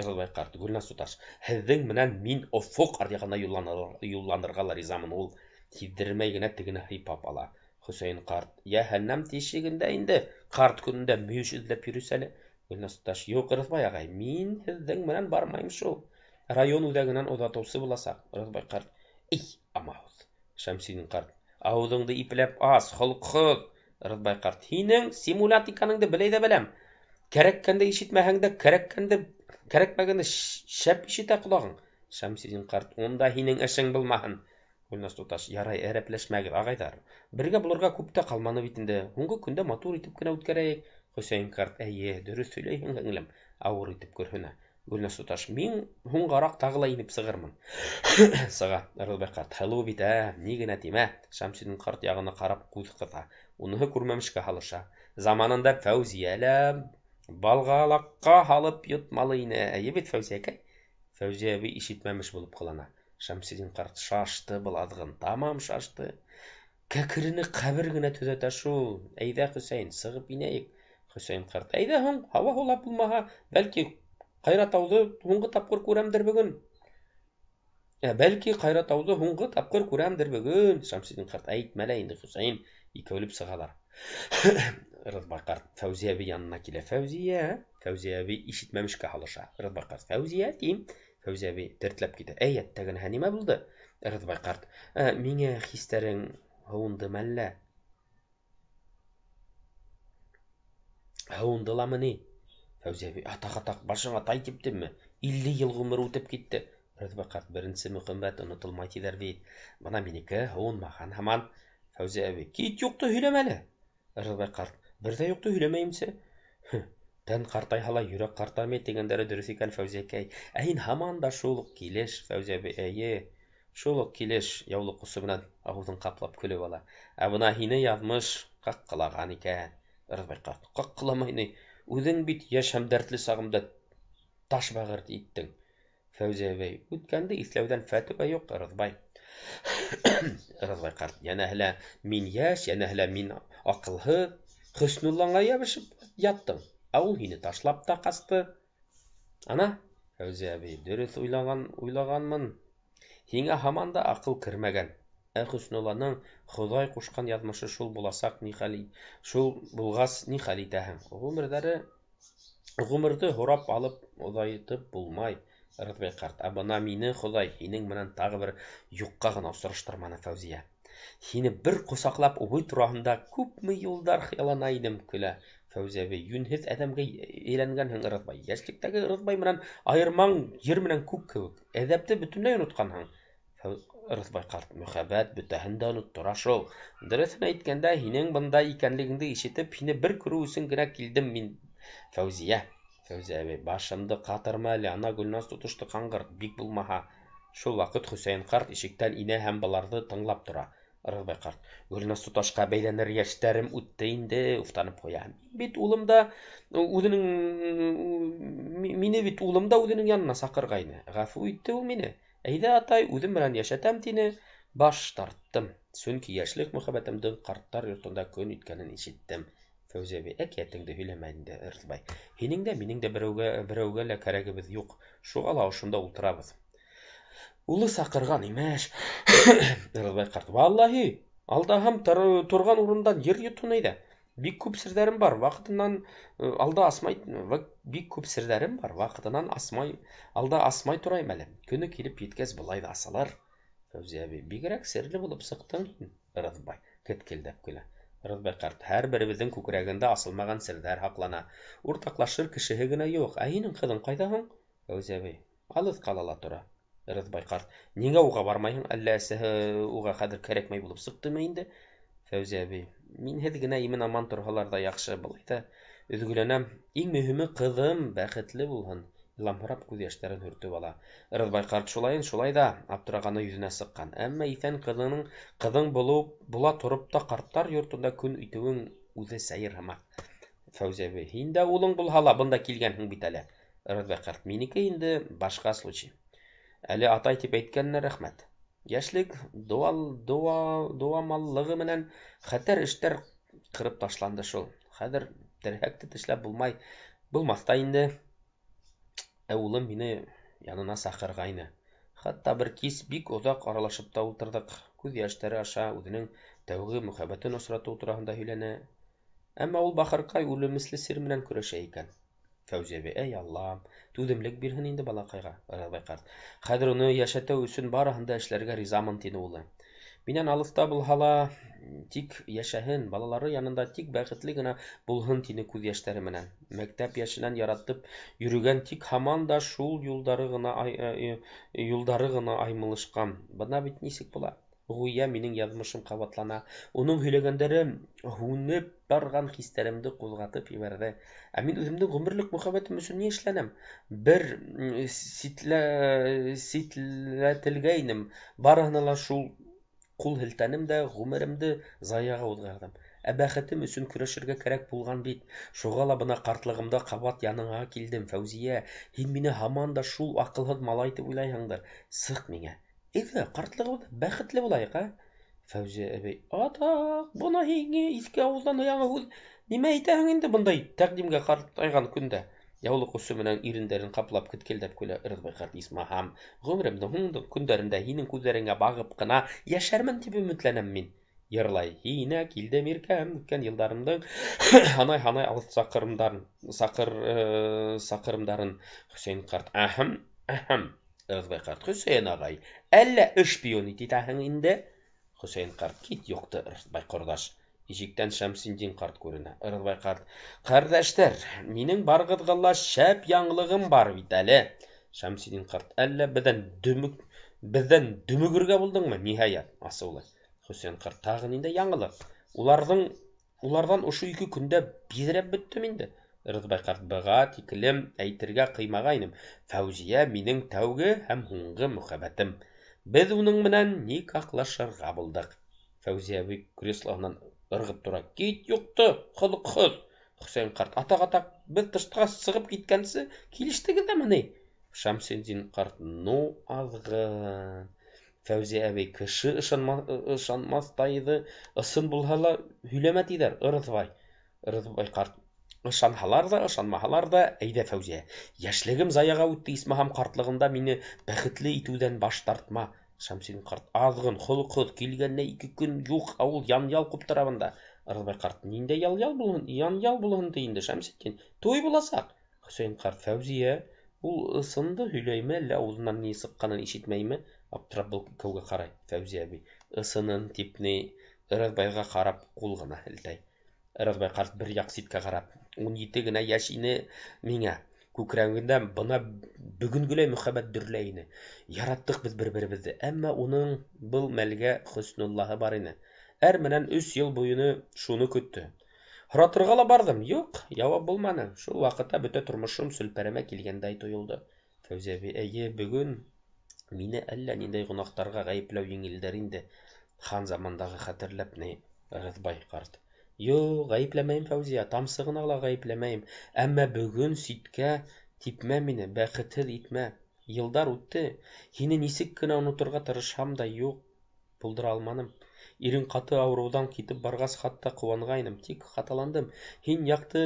Ырыҫбай ҡарт, Гөлназ туташ, һеҙҙең менән мин офоҡ аръяғына юлланырға ла ризамын. Ул һиҙҙермәй генә тегене һыйпап ала. Хөсәйен ҡарт, йәһәннәм тишегендә инде, ҡарт көнөндә мөйөш эҙләп йөрөйсә әле. Гөлназ туташ, юҡ, Ырыҫбай ағай, мин һеҙҙең менән бармайым шул. Район үҙәгенән оҙатыусы буласаҡ. Ырыҫбай ҡарт, эй, амауыҙ. Шәмсетдин ҡарт, ауыҙыңды ипләп ас, холоҡһоҙ. Ырыҫбай ҡарт, һинең симулятиканыңды беләй ҙә беләм. Кәрәккәнде ишетмәһәң дә, кәрәккәнде, кәрәкмәгәнде шәп ишетә ҡолағың. Шәмсетдин ҡарт, унда һинең эшең булмаһын. Гөлназ туташ, ярай, әрәпләшмәгеҙ, ағайҙар. Бергә булырға күп тә ҡалманы бит инде. Һуңғы көндә матур итеп кенә үткәрәйек. Хөсәйен ҡарт, эйе, дөрөҫ һөйләйһең, һеңлем. Ауыр итеп көрһөнә. Гөлназ туташ, мин һуңғараҡ тағы ла инеп сығырмын. Сыға. Ырыҫбай ҡарт, һылыу бит, ә, ни генә тимә. Шәмсетдин ҡарт яғына ҡарап күҙ ҡыҫа. Уныһы күрмәмешкә һалыша. Заманында Фәүзиә лә балғалаҡҡа һалып йотмалы ине. Эйе бит, Фәүзиәкәй? Фәүзиә әбей ишетмәмеш булып ҡылана. Шәмсетдин ҡарт шашты был аҙғын, тамам шашты. Кәкрене ҡәбер генә төҙәтә шул. Әйҙә, Хөсәйен, сығып инәйек. Хөсәйен ҡарт, әйҙә һуң, һауа һулап булмаһа, бәлки Ҡайратауҙы һуңғы тапҡыр күрәмдер бөгөн. Бәлки Ҡайратауҙы һуңғы тапҡыр күрәмдер бөгөн. Шәмсетдин ҡарт, әйтмә лә инде, Хөсәйен. Икәүләп сығалар. Ырыҫбай ҡарт Фәүзиә әбей янына килә. Фәүзиә, Фәүзиә әбей ишетмәмешкә һалыша. Ырыҫбай ҡарт, Фәүзиә тим. Фәүзиә әбей тертләп китә. Әй, әттәгенәһе, нимә булды? Ырыҫбай ҡарт, миңә хистәрең һыуындымы әллә? Һыуынды ламы ни? Фәүзиә әбей, атаҡ, атаҡ, башыңа тай типтемме? 50 йыл ғүмер үтеп китте. Ырыҫбай ҡарт, беренсе мөхәббәт онотолмай тиҙәр бит. Бына минеке һыуынмаған һаман. Фәүзиә әбей, кит, юҡты һөйләмә әле. Ырыҫбай ҡарт, бер ҙә юҡты һөйләмәйемсе. Тән ҡартайһа ла йөрәк ҡартаймай тигәндәре дөрөҫ икән, Фәүзиәкәй. Ә һин һаман да шул уҡ килеш, Фәүзиә әбей, эйе, шул уҡ килеш, яулыҡ осо менән ауыҙын ҡаплап көлөп ала. Ә бына һине яҙмыш ҡаҡҡылаған икән. Ырыҫбай ҡарт, ҡаҡҡыламай ни? Үҙең бит йәш һәм дәртле сағымда таш бәғер иттең. Фәүзиә әбей, үткәнде иҫләүҙән фәтүә юҡ, Ырыҫбай. Ырыҫбай ҡарт, йәнәһе лә мин йәш, йәнәһе лә мин аҡылһыҙ. Хөснуллаңа йәбешеп яттың, ә ул һине ташлап та ҡасты. Ана, Фәүзиә әбей, дөрөҫ уйлаған, уйлағанмын. Һиңә һаман да аҡыл кермәгән. Ә Хөснулланың Хоҙай ҡушҡан яҙмышы шул буласаҡ, ни хәл шул булғас, ни хәл итәһең? Ғүмерҙе һорап алып оҙайтып булмай, Ырыҫбай ҡарт. Ә бына мине Хоҙай һинең менән тағы бер юҡҡа ғына осраштырманы, Фәүзиә. Һине бер ҡосаҡлап үбеү тураһында күпме йылдар хыяллана инем, көлә. Фәүзиә әбей, йүнһеҙ әҙәмгә әйләнгәнһең, Ырыҫбай. Йәшлектәге Ырыҫбай менән айырмаң ер менән күк кеүек. Әҙәпте бөтөнләй онотҡанһың. Ырыҫбай ҡарт, мөхәббәт бөтәһен дә оноттора шул. Дөрөҫөн әйткәндә, һинең бында икәнлегеңде ишетеп, һине бер күреү өсөн генә килдем мин, Фәүзиә. Фәүзиә әбей, башымды ҡатырма әле, ана Гөлназ тотошто ҡаңғырт, бик булмаһа. Шул ваҡыт Хөсәйен ҡарт ишектән инә һәм быларҙы тыңлап тора. Ырыҫбай ҡарт, Гөлназ тоташҡа бәйләнер йәштәрем үтте инде, уфтанып ҡуя. Бит улым да үҙенең, мине бит улым да үҙенең янына саҡырғайны. Ғәфү итте ул мине. Әйҙә, атай, үҙем менән йәшәтәм, тине. Баш тарттым. Сөнки йәшлек мөхәббәтемдең ҡарттар йортонда көн иткәнен ишеттем. Фәүзиә әбей, әкиәтеңде һөйләмә инде, Ырыҫбай. Һинең дә, минең дә берәүгә лә кәрәгебеҙ юҡ. Шуға ла ошонда ултырабыҙ. Улы саҡырған, имеш. Ырыҫбай ҡарт, валлаһи, алдаһам, торған урындан ер йотһон әйҙә. Бик күп серҙәрем бар, ваҡытынан алда асмай, бик күп серҙәрем бар, ваҡытынан асмай, алда асмай торайым әле. Көнө килеп еткәс, былай ҙа асылыр. Фәүзиә әбей, бигерәк серле булып сыҡтың һин, Ырыҫбай, кеткелдәп көлә. Ырыҫбай ҡарт, һәр беребеҙҙең күкрәгендә асылмаған серҙәр һаҡлана. Уртаҡлашыр кешеһе генә юҡ. Ә һинең ҡыҙың ҡайҙа һуң? Фәүзиә әбей, алыҫ ҡалала тора. Ырыҫбай ҡарт, ниңә уға бармайһың? Әллә әсәһе уға хәҙер кәрәкмәй булып сыҡтымы инде? Фәүзиә әбей, минһеҙ генә имен-аман торһалар ҙа яҡшы, былай ҙа өҙгөләнәм. Иң мөһиме, ҡыҙым бәхетле булһын. Иламһырап күҙ йәштәрен һөртөп ала. Ырыҫбай ҡарт шулайын шулай ҙа аптырағаны йөҙөнә сыҡҡан. Әммә иҫән ҡыҙың була тороп та ҡарттар йортонда көн итеүең үҙе сәйер һымаҡ. Фәүзиә әбей, һин дә улың булһа ла бында килгәнһең бит әле. Ырыҫбай ҡарт, минеке инде башҡа случай. Әле атай тип әйткәненә рәхмәт. Йәшлек дыуамаллығы менән хәтәр эштәр ҡырып ташланды шул. Хәҙер терһәкте тешләп булмай, булмаҫ та инде. Ә улым мине янына саҡырғайны. Хатта бер кис бик оҙаҡ аралашып та ултырҙыҡ. Күҙ йәштәре аша үҙенең тәүге мөхәббәтен осратыу тураһында һөйләне. Әммә ул бахырҡай үлемесле сир менән көрәшә икән. Фәүзиә әбей, эй Аллам, түҙемлек бирһен инде балаҡайға. Ырыҫбай ҡарт, хәҙер уны йәшәтеү өсөн барыһын да эшләргә ризамын, тине улы. Минән алыҫта булһа ла, тик йәшәһен, балалары янында тик бәхетле генә булһын, тине күҙ йәштәре менән. Мәктәп йәшенән яратып йөрөгән, тик һаман да шул юлдары ғына аймылышҡан. Бына бит нисек була. Гүйә минең яҙмышым ҡабатлана. Уның һөйләгәндәре һүнеп барған хистәремде ҡуҙғатып ебәрҙе. Ә мин үҙемдең ғүмерлек мөхәббәтем өсөн ни эшләнем? Бер ситләтелгәйнем. Барыһына ла шул ҡул һелтәнем дә ғүмеремде заяға уҙғарҙым. Ә бәхетем өсөн көрәшергә кәрәк булған бит. Шуға ла бына ҡартлығымда ҡабат яныңа килдем, Фәүзиә. Һин мине һаман да шул аҡылһыҙ малай тип уйлайһыңдыр. Сыҡ миңә. Әйҙә, ҡартлығыбыҙ бәхетле булайыҡ, ә? Фәүзиә әбей, атаҡ, бына һиңә иҫке ауыҙҙан яңы һүҙ. Нимә әйтәһең инде бындай тәҡдимгә ҡартайған көндә? Яулыҡ осо менән ирендәрен ҡаплап кеткелдәп көлә. Ырыҫбай ҡарт, исмаһам, ғүмеремдең һуңғы көндәрендә һинең күҙҙәреңә бағып ҡына йәшәрмен тип өмөтләнәм мин. Йырлай, һинә килдем иркәм, үткән йылдарымдың һанай-һанай алыҫ саҡырымдарын. Хөсәйен ҡарт, әһем, әһем. Ырыҫбай ҡарт, Хөсәйен ағай, әллә шпион итәһең инде? Хөсәйен ҡарт, кит юҡты, Ырыҫбай ҡорҙаш. Ишектән Шәмсетдин ҡарт күренә. Ырыҫбай ҡарт, ҡәрҙәштәр, минең барығыҙға ла шәп яңылығым бар бит әле. Шәмсетдин ҡарт, әллә беҙҙән дөмөгөргә булдыңмы? Ниһайәт, асыулы. Хөсәйен ҡарт, тағы ниндәй яңылыҡ? Уларҙан ошо ике көндә биҙрәп бөттөм инде. Ырыҫбай ҡарт, быға тиклем әйтергә ҡыймағайным. Фәүзиә минең тәүге һәм һуңғы мөхәббәтем. Беҙ уның менән никахлашырға булдыҡ. Фәүзиә әбей креслоһынан ырғып тора. Кит юҡты, холоҡһоҙ. Хөсәйен ҡарт, атаҡ-атаҡ, беҙ тышҡа сығып киткәнсе килештегеҙ ҙәме ни? Шәмсетдин ҡарт, ну аҙғын. Фәүзиә әбей, кеше ышанмаҫтайҙы ысын булһа ла һөйләмә тиҙәр, Ырыҫбай. Ырыҫбай ҡарт, ышанһалар ҙа, ышанмаһалар ҙа, әйҙә, Фәүзиә, йәшлегем заяға үтте, исмаһам, ҡартлығымда мине бәхетле итеүҙән баш тартма. Шәмсетдин ҡарт. Аҙғын, холоҡһоҙ, килгәненә 2 көн юҡ, ә ул янъял ҡуптара бында. Ырыҫбай ҡарт. Ниндәй ялъял булһын, янъял булһын ти инде, Шәмсетдин. Туй буласаҡ. Хөсәйен ҡарт. Фәүзиә, ул ысынды һөйләйме, әллә ауыҙынан ни сыҡҡанын ишетмәйме? Аптырап был икәүгә ҡарай. Фәүзиә әбей. Ысынын тип ни, Ырыҫбайға ҡарап ҡул ғына һелтәй. Ырыҫбай ҡарт бер яҡ ситкә ҡарап. 17 генә йәш ине миңә. Күкрәгендә бына бөгөнгөләй мөхәббәт дөрләй ине. Яраттыҡ беҙ бер-беребеҙҙе. Әммә уның был мәлгә Хөснуллаһы бар ине. Әр менән 3 йыл буйыны шуны көттө. Һоратырға ла барҙым. Юҡ, яуап булманы. Шул ваҡытта бөтә тормошом сөлпәрәмә килгәндәй тойолдо. Фәүзиә әбей, эйе, бөгөн мине әллә ниндәй гонаһтарға ғәйепләү еңелдер инде. Хан замандағы хәтерләп ни, Ырыҫбай ҡарт. Юҡ, ғәйепләмәйем, Фәүзиә, тамсы ғына ла ғәйепләмәйем. Әммә бөгөн ситкә типмә мине, бәхетһеҙ итмә. Йылдар үтте. Һине нисек кенә оноторға тырышһам да, юҡ, булдыра алманым. Ирең ҡаты ауырыуҙан китеп барғас, хатта ҡыуанғайным, тик хаталандым. Һин яҡты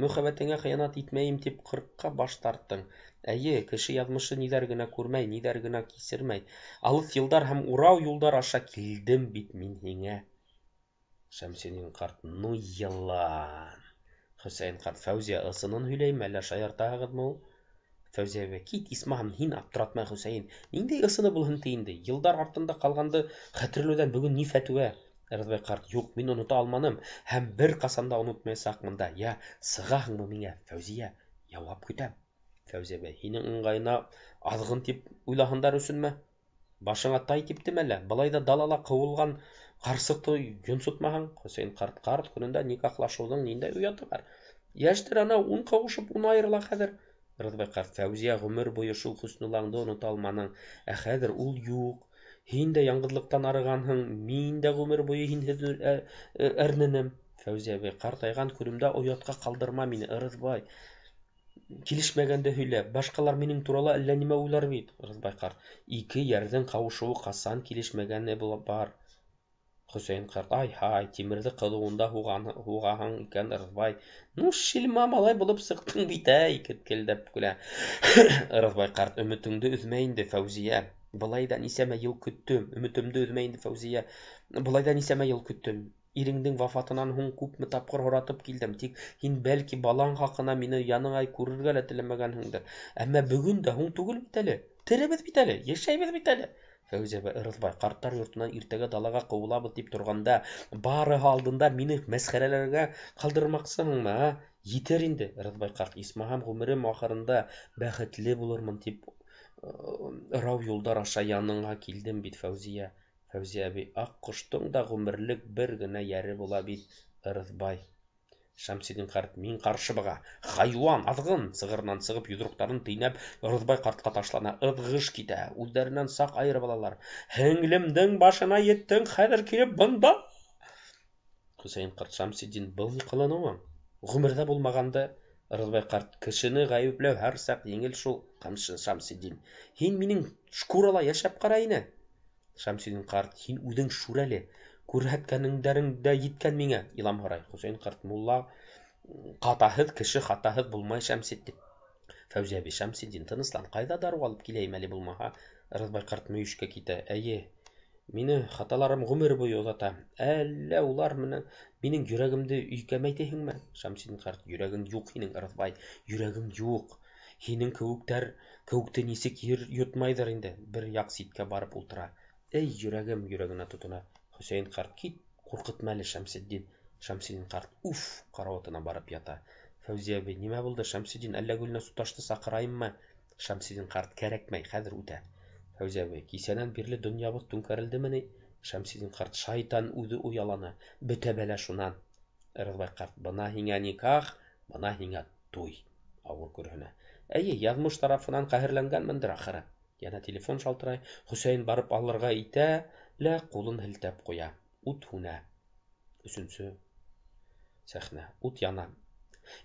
мөхәббәтеңә хыянат итмәйем тип ҡырҡҡа баш тарттың. Эйе, кеше яҙмышы ниҙәр генә күрмәй, ниҙәр генә кисермәй. Алыҫ йылдар һәм урау юлдар аша килдем бит мин һиңә. Шәмсетдин ҡарт, ну йылан. Хөсәйен ҡарт, Фәүзиә, ысынын һөйләйме, әллә шаяртаһығыҙмы ул? Фәүзиә әбей, кит, исмаһам, һин аптыратма, Хөсәйен. Ниндәй ысыны булһын ти инде? Йылдар артында ҡалғанды хәтерләүҙән бөгөн ни фәтүә? Ырыҫбай ҡарт, юҡ, мин онота алманым һәм бер ҡасан да онотмаясаҡмын да. Йә, сығаһыңмы миңә, Фәүзиә? Яуап көтәм. Фәүзиә әбей, һинең ыңғайына аҙғын тип уйлаһындар өсөнмө? Башыңа тай типтеме әллә? Былай ҙа далала ҡыуылған ҡарсыҡты йонсотмаһаң. Хөсәйен ҡарт, ҡарт көнөндә никахлашыуҙың ниндәй ояты бар? Йәштәр ана 10 ҡауышып 10 айырыла хәҙер. Ырыҫбай ҡарт, Фәүзиә, ғүмер буйы шул Хөснуллаңды онота алманың. Ә хәҙер ул юҡ. Һин дә яңғыҙлыҡтан арығанһың, мин дә ғүмер буйы һинһеҙ әрненем. Фәүзиә әбей, ҡартайған көнөмдә оятҡа ҡалдырма мине, Ырыҫбай. Килешмәгәнде һөйлә, башҡалар минең турала әллә нимә уйлар бит. Ырыҫбай ҡарт, ике йәрҙең ҡауышыуы ҡасан килешмәгәне бар? Хөсәйен ҡарт, ай-һай, тимерҙе ҡыҙыуында һуғаһың икән, Ырыҫбай. Ну, шилма малай булып сыҡтың бит, әй, кеткелдәп көлә. Ырыҫбай ҡарт, өмөтөңдө өҙмә инде, Фәүзиә. Былай ҙа нисәмә йыл көттөм. Өмөтөмдө өҙмә инде, Фәүзиә. Былай ҙа нисәмә йыл көттөм. Иреңдең вафатынан һуң күпме тапҡыр һоратып килдем. Тик һин бәлки балаң хаҡына мине яныңа күрергә лә теләмәгәнһеңдер. Әммә бөгөн дә һуң түгел бит әле. Теребеҙ бит әле, йәшәйбеҙ бит әле. Фәүзиә әбей, Ырыҫбай, ҡарттар йортонан иртәгә далаға ҡыуылабыҙ тип торғанда, барыһы алдында мине мәсхәрәләргә ҡалдырмаҡсыһыңмы, ә? Етер инде, Ырыҫбай ҡарт, исмаһам ғүмерем ахырында бәхетле булырмын тип ырау юлдар аша яныңа килдем бит, Фәүзиә. Фәүзиә әбей, аҡ ҡоштоң да ғүмерлек бер генә йәре була бит, Ырыҫбай. Шәмсетдин ҡарт, мин ҡаршы быға. Хайуан, аҙғын! Сығырынан сығып, йоҙроҡтарын төйнәп, Ырыҫбай ҡартҡа ташлана. Ыҙғыш китә, үҙҙәренән саҡ айырып алалар. Һеңлемдең башына еттең, хәҙер килеп бында! Хөсәйен ҡарт, Шәмсетдин, был ни ҡыланыуың? Ғүмерҙә булмағанды. Ырыҫбай ҡарт, кешене ғәйепләү һәр саҡ еңел шул, Шәмсетдин. Һин минең шкурала йәшәп ҡара ине. Шәмсетдин ҡарт, һин үҙең шүрәле. Күрһәткәнеңдәрең дә еткән миңә, илам һорай. Хөсәйен ҡарт, мулла ҡатаһыҙ, кеше хатаһыҙ булмай, Шәмсетдин. Фәүзиә әбей, Шәмсетдин, тыныслан, ҡайҙа дарыу алып киләйем әле булмаһа? Ырыҫбай ҡарт мөйөшкә китә. Эйе, мине хаталарым ғүмер буйы оҙата. Әллә улар менән минең йөрәгемде өйкәмәй тиһеңме? Шәмсетдин ҡарт, йөрәгең юҡ һинең, Ырыҫбай, йөрәгең юҡ. Һинең кеүекте нисек ер йотмайҙыр инде. Бер яҡ ситкә барып ултыра. Эй, йөрәгем, йөрәгенә тотона. Хөсәйен ҡарт, кит, ҡурҡытма әле, Шәмсетдин. Шәмсетдин ҡарт, уф, карауатына барып ята. Фәүзиә әбей, нимә булды, Шәмсетдин, әллә Гөлназ туташты саҡырайыммы? Шәмсетдин ҡарт, кәрәкмәй, хәҙер үтә. Фәүзиә әбей, кисәнән бирле донъябыҙ түңкәрелдеме ни? Шәмсетдин ҡарт, шайтан үҙе ояланы, бөтә бәлә шунан. Ырыҫбай ҡарт, бына һиңә никах, бына һиңә туй. Ауыр көрһөнә. Эйе, яҙмыш тарафынан ҡәһәрләнгәнмендер ахыры. Йәнә телефон шалтырай. Хөсәйен барып алырға итә лә ҡулын һелтәп ҡуя. Ут һүнә. Өсөнсө сәхнә. Ут яна.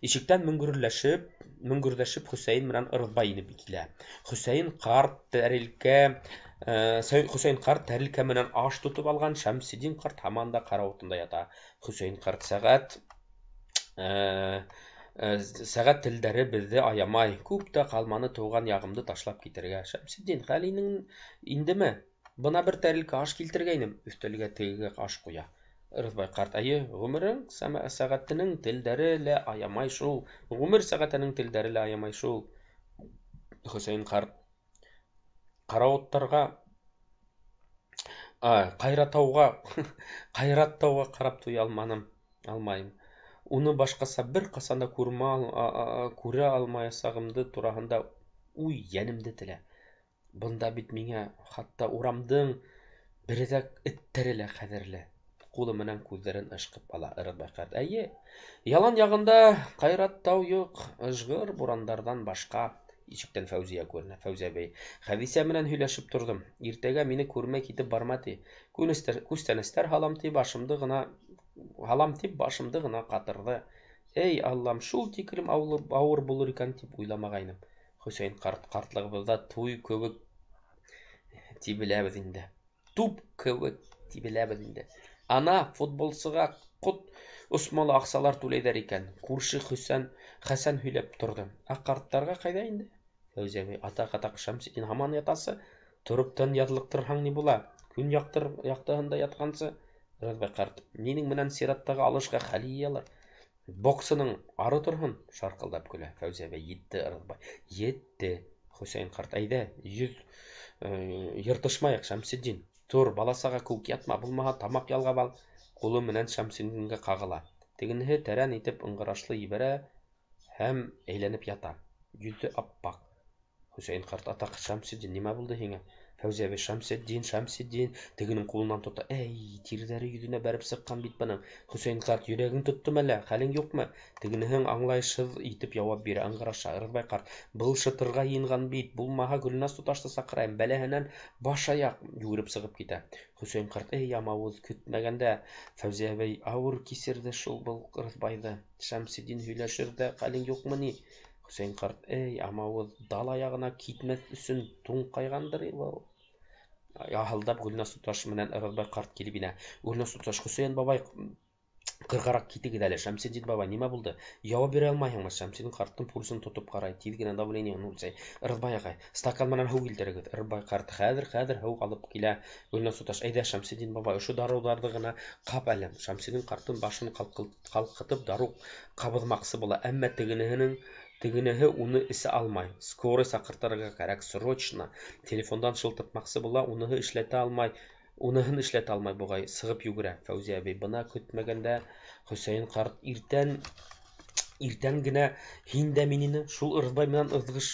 Ишектән мөңгөрҙәшеп Хөсәйен менән Ырыҫбай инеп килә. Хөсәйен ҡарт Хөсәйен ҡарт тәрилкә менән аш тотоп алған, Шәмсетдин ҡарт һаман да карауатында ята. Хөсәйен ҡарт, сәғәт телдәре беҙҙе аямай. Күп тә ҡалманы тыуған яғымды ташлап китергә. Шәмсетдин, хәл индеме? Бына бер тәрилкә аш килтергәйнем, өҫтәлгә тегегә аш ҡуя. Ырыҫбай ҡарт, әйе, ғүмерең сәғәтенең телдәре лә аямай шул. Ғүмер сәғәтенең телдәре лә аямай шул. Хөсәйен ҡарт ҡарауыттарға, Ҡайратауға, Ҡайраттауға ҡарап туя алманым, алмайым. Уны башҡаса бер ҡасан да күрмә, күрә алмаясағымды тураһында уй йәнемде телә. Бында бит миңә хатта урамдың береҙәк эттәре лә ҡәҙерле. Ҡулы менән күҙҙәрен ышҡып ала Ырыҫбай ҡарт. Эйе, ялан яғында Ҡайраттау юҡ, ыжғыр бурандарҙан башҡа. Ишектән Фәүзиә күренә. Фәүзиә әбей, Хәҙисә менән һөйләшеп торҙом. Иртәгә мине күрмәй китеп барма, ти. Күстәнәстәр һалам тип башымды ғына һалам тип башымды ғына ҡатырҙы. Эй, Аллам, шул тиклем ауыр булыр икән тип уйламағайным. Хөсәйен ҡарт, ҡартлығыбыҙҙа туй кеүек тибеләбеҙ инде. Туп кеүек тибеләбеҙ инде. Ана, футболсыға ҡот осмалы аҡсалар түләйҙәр икән. Күрше Хөсән, Хәсән һөйләп торҙо. Ә ҡарттарға ҡайҙа инде? Фәүзиә әбей, атаҡ, атаҡ, Шәмсетдин, һаман ятасы. Тороп тын яҙлыҡтырһаң ни була? Көн яҡтыр, яҡтыһында ятҡансы. Ырыҫбай ҡарт, минең менән сираттағы алышҡа хәл йыялар. Боксының ары торһон, шарҡылдап көлә. Фәүзиә әбей, етте, Ырыҫбай, етте. Хөсәйен ҡарт, әйҙә, йөҙ йыртышмайыҡ, Шәмсетдин. Тор, бала-саға кеүек ятма, булмаһа тамаҡ ялғап ал. Ҡулы менән Шәмсетдингә ҡағыла. Тегенеһе тәрән итеп ыңғырашлы ебәрә һәм әйләнеп ята. Йөҙө аппаҡ. Хөсәйен ҡарт, атаҡ, Шәмсетдин, нимә булды һиңә? Фәүзиә әбей, Шәмсетдин, Шәмсетдин, тегенең ҡулынан тота. Эй, тирҙәре йөҙөнә бәреп сыҡҡан бит бының. Хөсәйен ҡарт, йөрәгең тоттомо әллә, хәлең юҡмы? Тегенеһең аңлайышһыҙ итеп яуап бирә, ыңғыраша. Ырыҫбай ҡарт, был шытырға йыйынған бит, булмаһа Гөлназ туташты саҡырайым, бәләһенән баш-аяҡ йүгереп сығып китә. Хөсәйен ҡарт, эй, ямауыҙ, көтмәгәндә. Фәүзиә әбей, ауыр кисерҙе шул был Ырыҫбайҙы. Шәмсетдин, һөйләшер ҙә хәлең юҡмы ни? Хөсәйен ҡарт, эй, амауыҙ, дала яғына китмәҫ өсөн туңҡайғандыр был. Аһылдап Гөлназ туташ менән Ырыҫбай ҡарт килеп инә. Гөлназ туташ, Хөсәйен бабай, ҡырғараҡ китегеҙ әле. Шәмсетдин бабай, нимә булды? Яуап бирә алмайһыңмы? Шәмсетдин ҡарттың пульсын тотоп ҡарай, тиҙ генә давлениеһын үлсәй. Ырыҫбай ағай, стакан менән һыу килтерегеҙ. Ырыҫбай ҡарт, хәҙер, хәҙер һыу алып килә. Гөлназ туташ, әйҙә, Шәмсетдин бабай, ошо дарыуҙарҙы ғына ҡап әле. Шәмсетдин ҡарттың башын ҡалҡытып дарыу ҡабыҙмаҡсы була, әммә тегенеһе уны эсә алмай. Скорый саҡыртырға кәрәк, срочно. Телефондан шылтыртмаҡсы була, уныһы эшләтә алмай. Уныһын эшләтә алмай буғай, сығып йүгерә. Фәүзиә әбей, бына көтмәгәндә Хөсәйен ҡарт иртән иртән генә һин дә мине шул Ырыҫбай менән ыҙғыш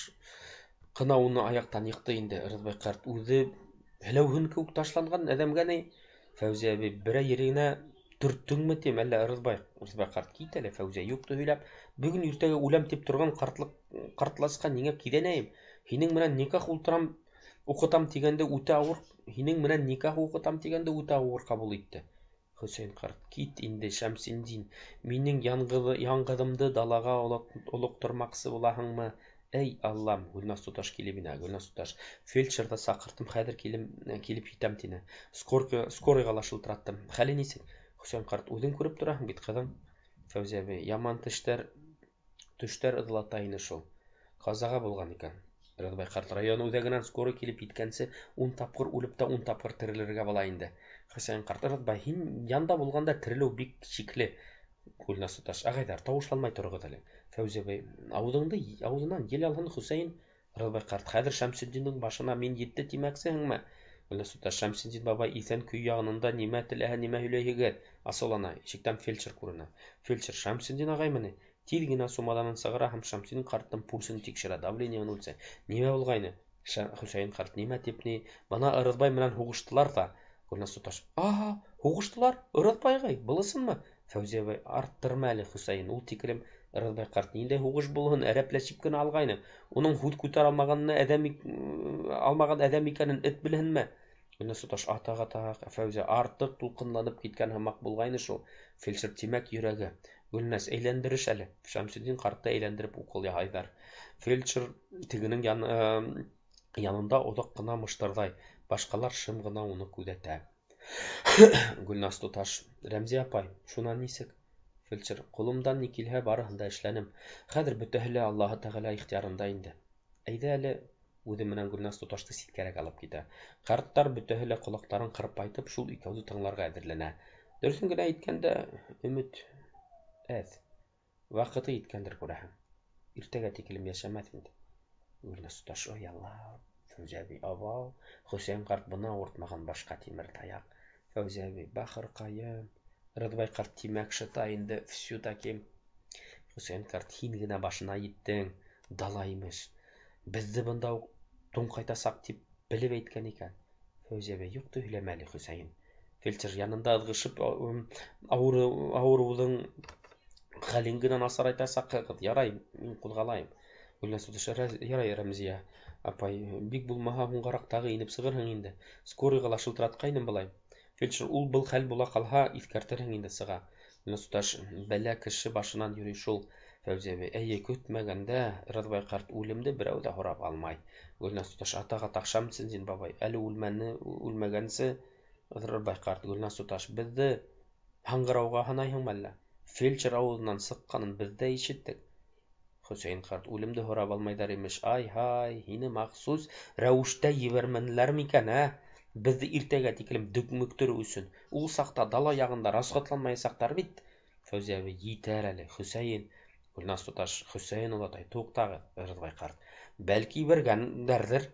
ҡына уны аяҡтан йыҡты инде. Ырыҫбай ҡарт үҙе һеләүһен кеүек ташланған әҙәмгә ни? Фәүзиә әбей, берәй ереңә төрттөңмө тим, әллә Ырыҫбай? Ырыҫбай ҡарт, кит әле, Фәүзиә, юҡты һөйләп. Бөгөн иртәгә үләм тип торған ҡартлыҡ ҡартласҡа ниңә киҙәнәйем? Һинең менән никах ултырам, уҡытам тигәнде үтә ауыр, һинең менән никах уҡытам тигәнде үтә ауыр ҡабул итте. Хөсәйен ҡарт, кит инде, Шәмсетдин, минең яңғыҙымды далаға олоҡтормаҡсы булаһыңмы? Эй, Аллам, Гөлназ туташ килеп инә. Гөлназ туташ, фельдшерҙы саҡырттым, хәҙер килеп етәм тине. Скорыйға ла шылтыраттым. Хәле нисек? Хөсәйен ҡарт, үҙең күреп тораһың бит, ҡыҙым. Фәүзиә әбей, яман төштәр ыҙлата ине шул. Ҡазаға булған икән. Ырыҫбай ҡарт, район үҙәгенән скорый килеп еткәнсе 10 тапҡыр үлеп тә 10 тапҡыр терелергә була инде. Хөсәйен ҡарт, Ырыҫбай, һин янда булғанда терелеү бик шикле. Гөлназ туташ, ағайҙар, тауышланмай тороғоҙ әле. Фәүзиә әбей, ауыҙынан ел алһын, Хөсәйен. Ырыҫбай ҡарт, хәҙер Шәмсетдиндең башына мин етте тимәксеһеңме? Гөлназ туташ, Шәмсетдин бабай иҫән көй яғынында нимә теләһә нимә һөйләйһегеҙ? Асыулана, ишектән фельдшер күренә. Фельдшер, Шәмсетдин ағаймы ни? Тиҙ генә сумаҙанын сығара һәм Шәмсетдин ҡарттың пульсын тикшерә, давлениеһын үлсәй. Нимә булғайны? Хөсәйен ҡарт, нимә тип ни? Бына Ырыҫбай менән һуғыштылар ҙа. Гөлназ туташ, аһа, һуғыштылар? Ырыҫбай ағай, былысынмы? Фәүзиә әбей, арттырма әле, Хөсәйен, ул тиклем. Ырыҫбай ҡарт, ниндәй һуғыш булһын, әрәпләшеп кенә алғайны. Уның һүҙ күтәрә алмағанына әҙәм алмаған әҙәм икәнен эт белһенме? Гөлназ туташ, атаҡ, атаҡ, Фәүзиә, артыҡ тулҡынланып киткән һымаҡ булғайны шул. Фельдшер, тимәк, йөрәге. Гөлназ, әйләндереш әле. Шәмсетдин ҡартты әйләндереп уҡыл яһайҙар. Фельдшер тегенең янында оҙаҡ ҡына мыштырҙай. Башҡалар шым ғына уны күҙәтә. Гөлназ туташ, Рәмзиә апай, шунан нисек? Фельдшер, ҡулымдан ни килһә, барыһын да эшләнем. Хәҙер бөтәһе лә Аллаһы Тәғәлә ихтыярында инде. Әйҙә әле. Үҙе менән Гөлназ туташты ситкәрәк алып китә. Ҡарттар бөтәһе лә ҡолаҡтарын ҡырпайтып шул икәүҙе тыңларға әҙерләнә. Дөрөҫөн генә әйткәндә, өмөт әҙ. Ваҡыты еткәндер, күрәһең. Иртәгә тиклем йәшәмәҫ инде. Гөлназ туташ, ой Алла, Фәүзиә әбей, абау, Хөсәйен ҡарт бына ауыртмаған башҡа тимер таяҡ. Фәүзиә әбей, бахырҡайым. Ырыҫбай ҡарт, тимәк, шыта инде всё-таки. Хөсәйен ҡарт, һин генә башына еттең, дала имеш. Беҙҙе бында уҡ туңҡайтасаҡ тип белеп әйткән икән. Фәүзиә әбей, юҡты һөйләмә әле, Хөсәйен. Фельдшер янында ыҙғышып ауырыуҙың хәлен генә насарайтасаҡһығыҙ. Ярай, мин ҡуҙғалайым. Гөлназ туташ, ярай, Рәмзиә апай, бик булмаһа һуңғараҡ тағы инеп сығырһың инде. Скорыйға ла шылтыратҡайным былай. Фельдшер, ул был хәл була ҡалһа, иҫкәртерһең инде, сыға. Гөлназ туташ, бәлә кеше башынан йөрөй шул. Фәүзиә әбей, әйе, көтмәгәндә, Ырыҫбай ҡарт, үлемде берәү ҙә һорап алмай. Гөлназ туташ, атаҡ, атаҡ, Шәмсетдин бабай, әле үлмәне, үлмәгәнсе. Ырыҫбай ҡарт, Гөлназ туташ, беҙҙе һаңғырауға һанайһыңмы әллә? Фельдшер ауыҙынан сыҡҡанын беҙ ҙә ишеттек. Хөсәйен ҡарт, үлемде һорап алмайҙар имеш. Ай-һай, һине махсус рәүештә ебәрмәнеләр микән, ә? Беҙҙе иртәгә тиклем дөмөктөрөү өсөн. Ул саҡта дала яғында расходланмаясаҡтар бит. Фәүзиә әбей, етәр әле, Хөсәйен. Гөлназ туташ, Хөсәйен олатай, туҡтағыҙ, Ырыҫбай ҡарт. Бәлки ебәргәндәрҙер,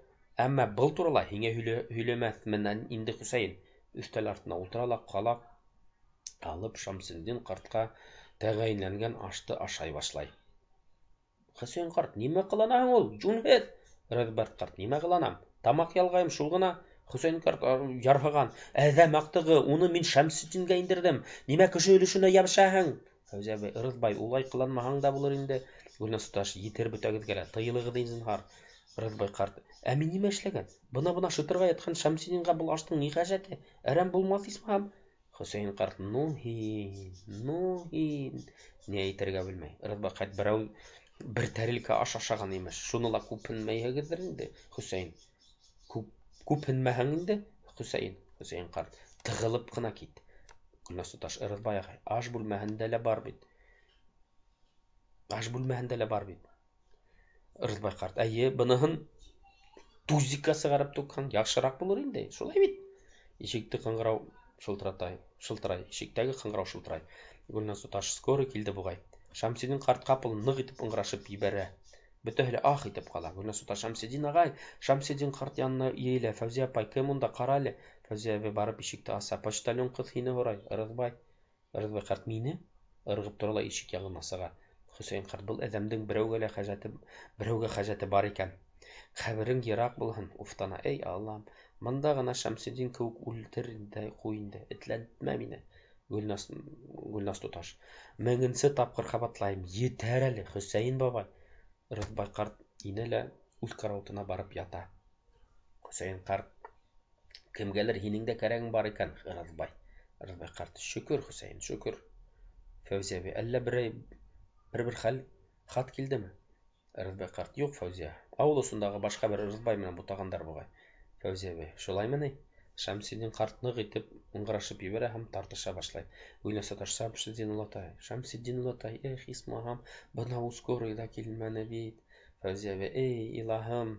әммә был турала һиңә һөйләмәҫмен инде, Хөсәйен. Өҫтәл артына ултыра ла ҡалаҡ алып Шәмсетдин ҡартҡа тәғәйенләнгән ашты ашай башлай. Хөсәйен ҡарт, нимә ҡыланаһың ул, йүнһеҙ? Ырыҫбай ҡарт, нимә ҡыланам? Тамаҡ ялғайым шул ғына. Хөсәйен ҡарт ярһыған. Әҙәм аҡтығы, уны мин Шәмсетдингә индерҙем. Нимә кеше өлөшөнә йәбешәһең? Фәүзиә әбей, Ырыҫбай, улай ҡыланмаһаң да булыр инде. Гөлназ туташ, етер бөтәгеҙгә лә, тыйылығыҙ зинһар. Ырыҫбай ҡарт, ә мин нимә эшләгән? Бына-бына шытырға ятҡан Шәмсетдингә был аштың ни хәжәте? Әрәм булмаҫ исмаһам. Хөсәйен ҡарт, ну һин, ну һин, ни әйтергә белмәй. Ырыҫбай ҡарт, берәү бер тәрилкә аш ашаған имеш. Шуны ла күпһенмәйһегеҙҙер инде, Хөсәйен. Күпһенмәһәң инде, Хөсәйен. Хөсәйен ҡарт, тығылып ҡына кит. Гөлназ туташ, Ырыҫбай ағай, аш бүлмәһендә лә бар бит. Аш бүлмәһендә лә бар бит. Ырыҫбай ҡарт, әйе, быныһын тузикка сығарып түкһәң, яҡшыраҡ булыр инде, шулай бит. Ишекте ҡыңғырау шылтыратай, шылтырай, ишектәге ҡыңғырау шылтырай. Гөлназ туташ, скорый килде буғай. Шәмсетдин ҡарт ҡапыл ныҡ итеп ыңғырашып ебәрә. Бөтәһе лә ах итеп ҡала. Гөлназ туташ, Шәмсетдин ағай, Шәмсетдин ҡарт янына йыйыла. Фәүзиә апай, кем унда, ҡара әле. Фәүзиә әбей барып ишекте аса. Почтальон ҡыҙ һине һорай. Ырыҫбай. Ырыҫбай ҡарт, мине? Ырғып тора ла ишек яғына сыға. Хөсәйен ҡарт, был әҙәмдең берәүгә лә хәжәте, берәүгә хәжәте бар икән. Ҡәберең йыраҡ булһын, уфтана. Эй, Аллам, бында ғына Шәмсетдин кеүек үлтер ҙә ҡуй инде, этләтмә мине. Гөлназ, Гөлназ туташ, меңенсе тапҡыр ҡабатлайым, етәр әле, Хөсәйен бабай. Ырыҫбай ҡарт инә лә үҙ карауатына барып ята. Хөсәйен ҡарт, кемгәлер һинең дә кәрәгең бар икән, Ырыҫбай. Ырыҫбай ҡарт, шөкөр, Хөсәйен, шөкөр. Фәүзиә әбей, әллә берәй бер-бер хәл, хат килдеме? Ырыҫбай ҡарт, юҡ, Фәүзиә. Ауыл осондағы башҡа бер Ырыҫбай менән бутағандар буғай. Фәүзиә әбей, шулаймы ни? Шәмсетдин ҡарт ныҡ итеп ыңғырашып ебәрә һәм тартыша башлай. Гөлназ туташ, Шәмсетдин олатай, Шәмсетдин олатай, эх, исмаһам, бына ул скорый ҙа килмәне бит. Фәүзиә әбей, эй, илаһым.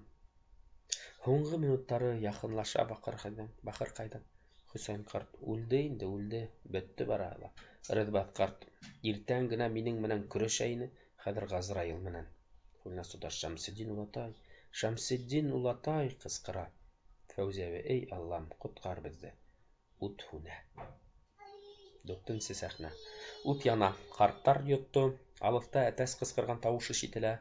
Һуңғы минуттары яҡынлаша бахырҡайҙың, бахырҡайҙың. Хөсәйен ҡарт, үлде инде, үлде, бөттө барыһы ла. Ырыҫбай ҡарт, иртән генә минең менән көрәшә ине, хәҙер Ғазраил менән. Гөлназ туташ, Шәмсетдин олатай, Шәмсетдин олатай, ҡысҡыра. Фәүзиә әбей, эй, Аллам, ҡотҡар беҙҙе. Ут һүнә. Дүртенсе сәхнә. Ут яна, ҡарттар йотто. Алыҫта әтәс ҡысҡырған тауыш ишетелә.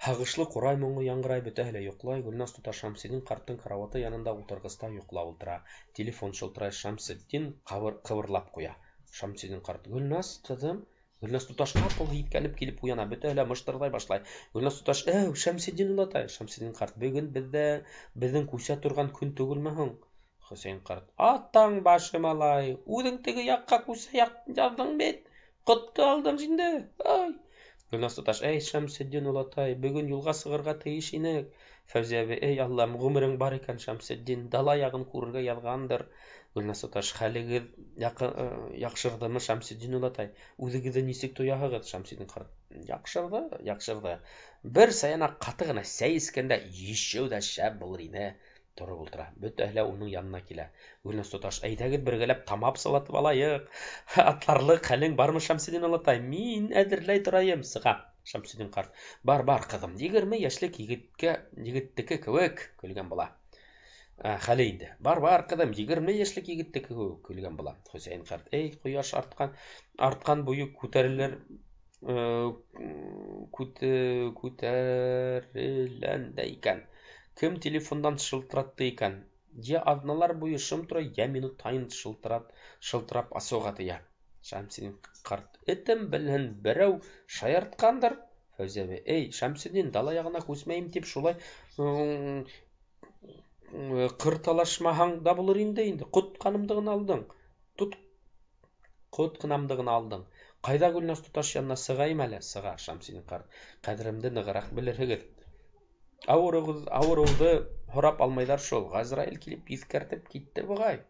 Һағышлы ҡурай моңо яңғырай, бөтәһе лә йоҡлай. Гөлназ туташ Шәмсетдин ҡарттың карауаты янында ултырғыста йоҡлап ултыра. Телефон шылтырай, Шәмсетдин ҡыбырлап ҡуя. Шәмсетдин ҡарт, Гөлназ, ҡыҙым. Гөлназ туташ ҡапыл һиҫкәнеп килеп уяна, бөтәһе лә мыштырҙай башлай. Гөлназ туташ, әү, Шәмсетдин олатай. Шәмсетдин ҡарт, бөгөн беҙҙә беҙҙең күсә торған көн түгелме һуң? Хөсәйен ҡарт, атаң башы малай, үҙең теге яҡҡа күсә яҙҙың бит, ҡотто алдың инде, ай. Гөлназ туташ, эй, Шәмсетдин олатай, бөгөн юлға сығырға тейеш инек. Фәүзиә әбей, эй, Аллам, ғүмерең бар икән, Шәмсетдин, дала яғын күрергә яҙғандыр. Гөлназ туташ, хәлегеҙ яҡшырҙымы, Шәмсетдин олатай? Үҙегеҙҙе нисек тояһығыҙ? Шәмсетдин ҡарт, Яҡшырҙы, яҡшырҙы. Бер саяна ҡаты ғына сәй эскәндә ещё ҙә шәп булыр ине. Тороп ултыра. Бөтәһе лә уның янына килә. Гөлназ туташ, әйҙәгеҙ бергәләп тамап сылатып алайыҡ. Атларлыҡ хәлең бармы, Шәмсетдин олатай? Мин әҙерләй торайым. Сыға. Шәмсетдин ҡарт. Бар, бар, ҡыҙым, 20 йәшлек егеткә, егеттеке кеүек көлгән була. Хәле инде. Бар, бар, ҡыҙым, 20 йәшлек егеттеке кеүек көлгән була. Хөсәйен ҡарт. Эй, ҡояш артҡан, артҡан буйы күтәрелер, күтәрелән дә икән. Кем телефондан шылтыратты икән? Йә аҙналар буйы шым тора, йә минут һайын шылтырап асыуға тейә. Шәмсетдин ҡарт. Этем белһен, берәү шаяртҡандыр. Фәүзиә әбей. Эй, Шәмсетдин, дала яғына күсмәйем тип шулай ҡырталашмаһаң да булыр инде инде. Ҡот ҡанымды ғына алдың. Тот ҡот ҡынамды ғына алдың. Ҡайҙа Гөлназ туташ янына сығайым әле? Сыға Шәмсетдин ҡарт. Ҡәҙеремде нығыраҡ белерһегеҙ. Ауырыуҙы һорап алмайҙар шул. Ғазраил килеп иҫкәртеп китте буғай.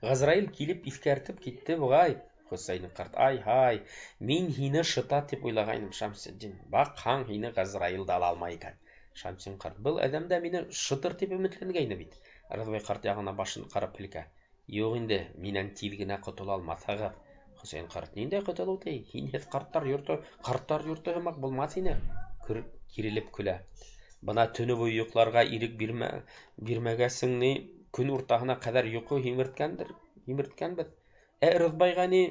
Ғазраил килеп иҫкәртеп китте буғай. Хөсәйен ҡарт. Ай-һай, мин һине шыта тип уйлағайным, Шәмсетдин. Баҡһаң, һине Ғазраил да ала алмай икән. Шәмсетдин ҡарт. Был әҙәм дә мине шытыр тип өмөтләнгәйне бит. Ырыҫбай ҡарт яғына башын ҡарап һелкә. Юҡ инде, минән тиҙ генә ҡотола алмаҫһығыҙ. Хөсәйен ҡарт. Ниндәй ҡотолоу ти? Һинһеҙ ҡарттар йорто һымаҡ булмаҫ ине. Кирелеп көлә. Бына төнө буйы йоҡларға ирек бирмәгәсең ни, көн уртаһына ҡәҙәр йоҡо һимерткәнбеҙ. Ә Ырыҫбайға ни,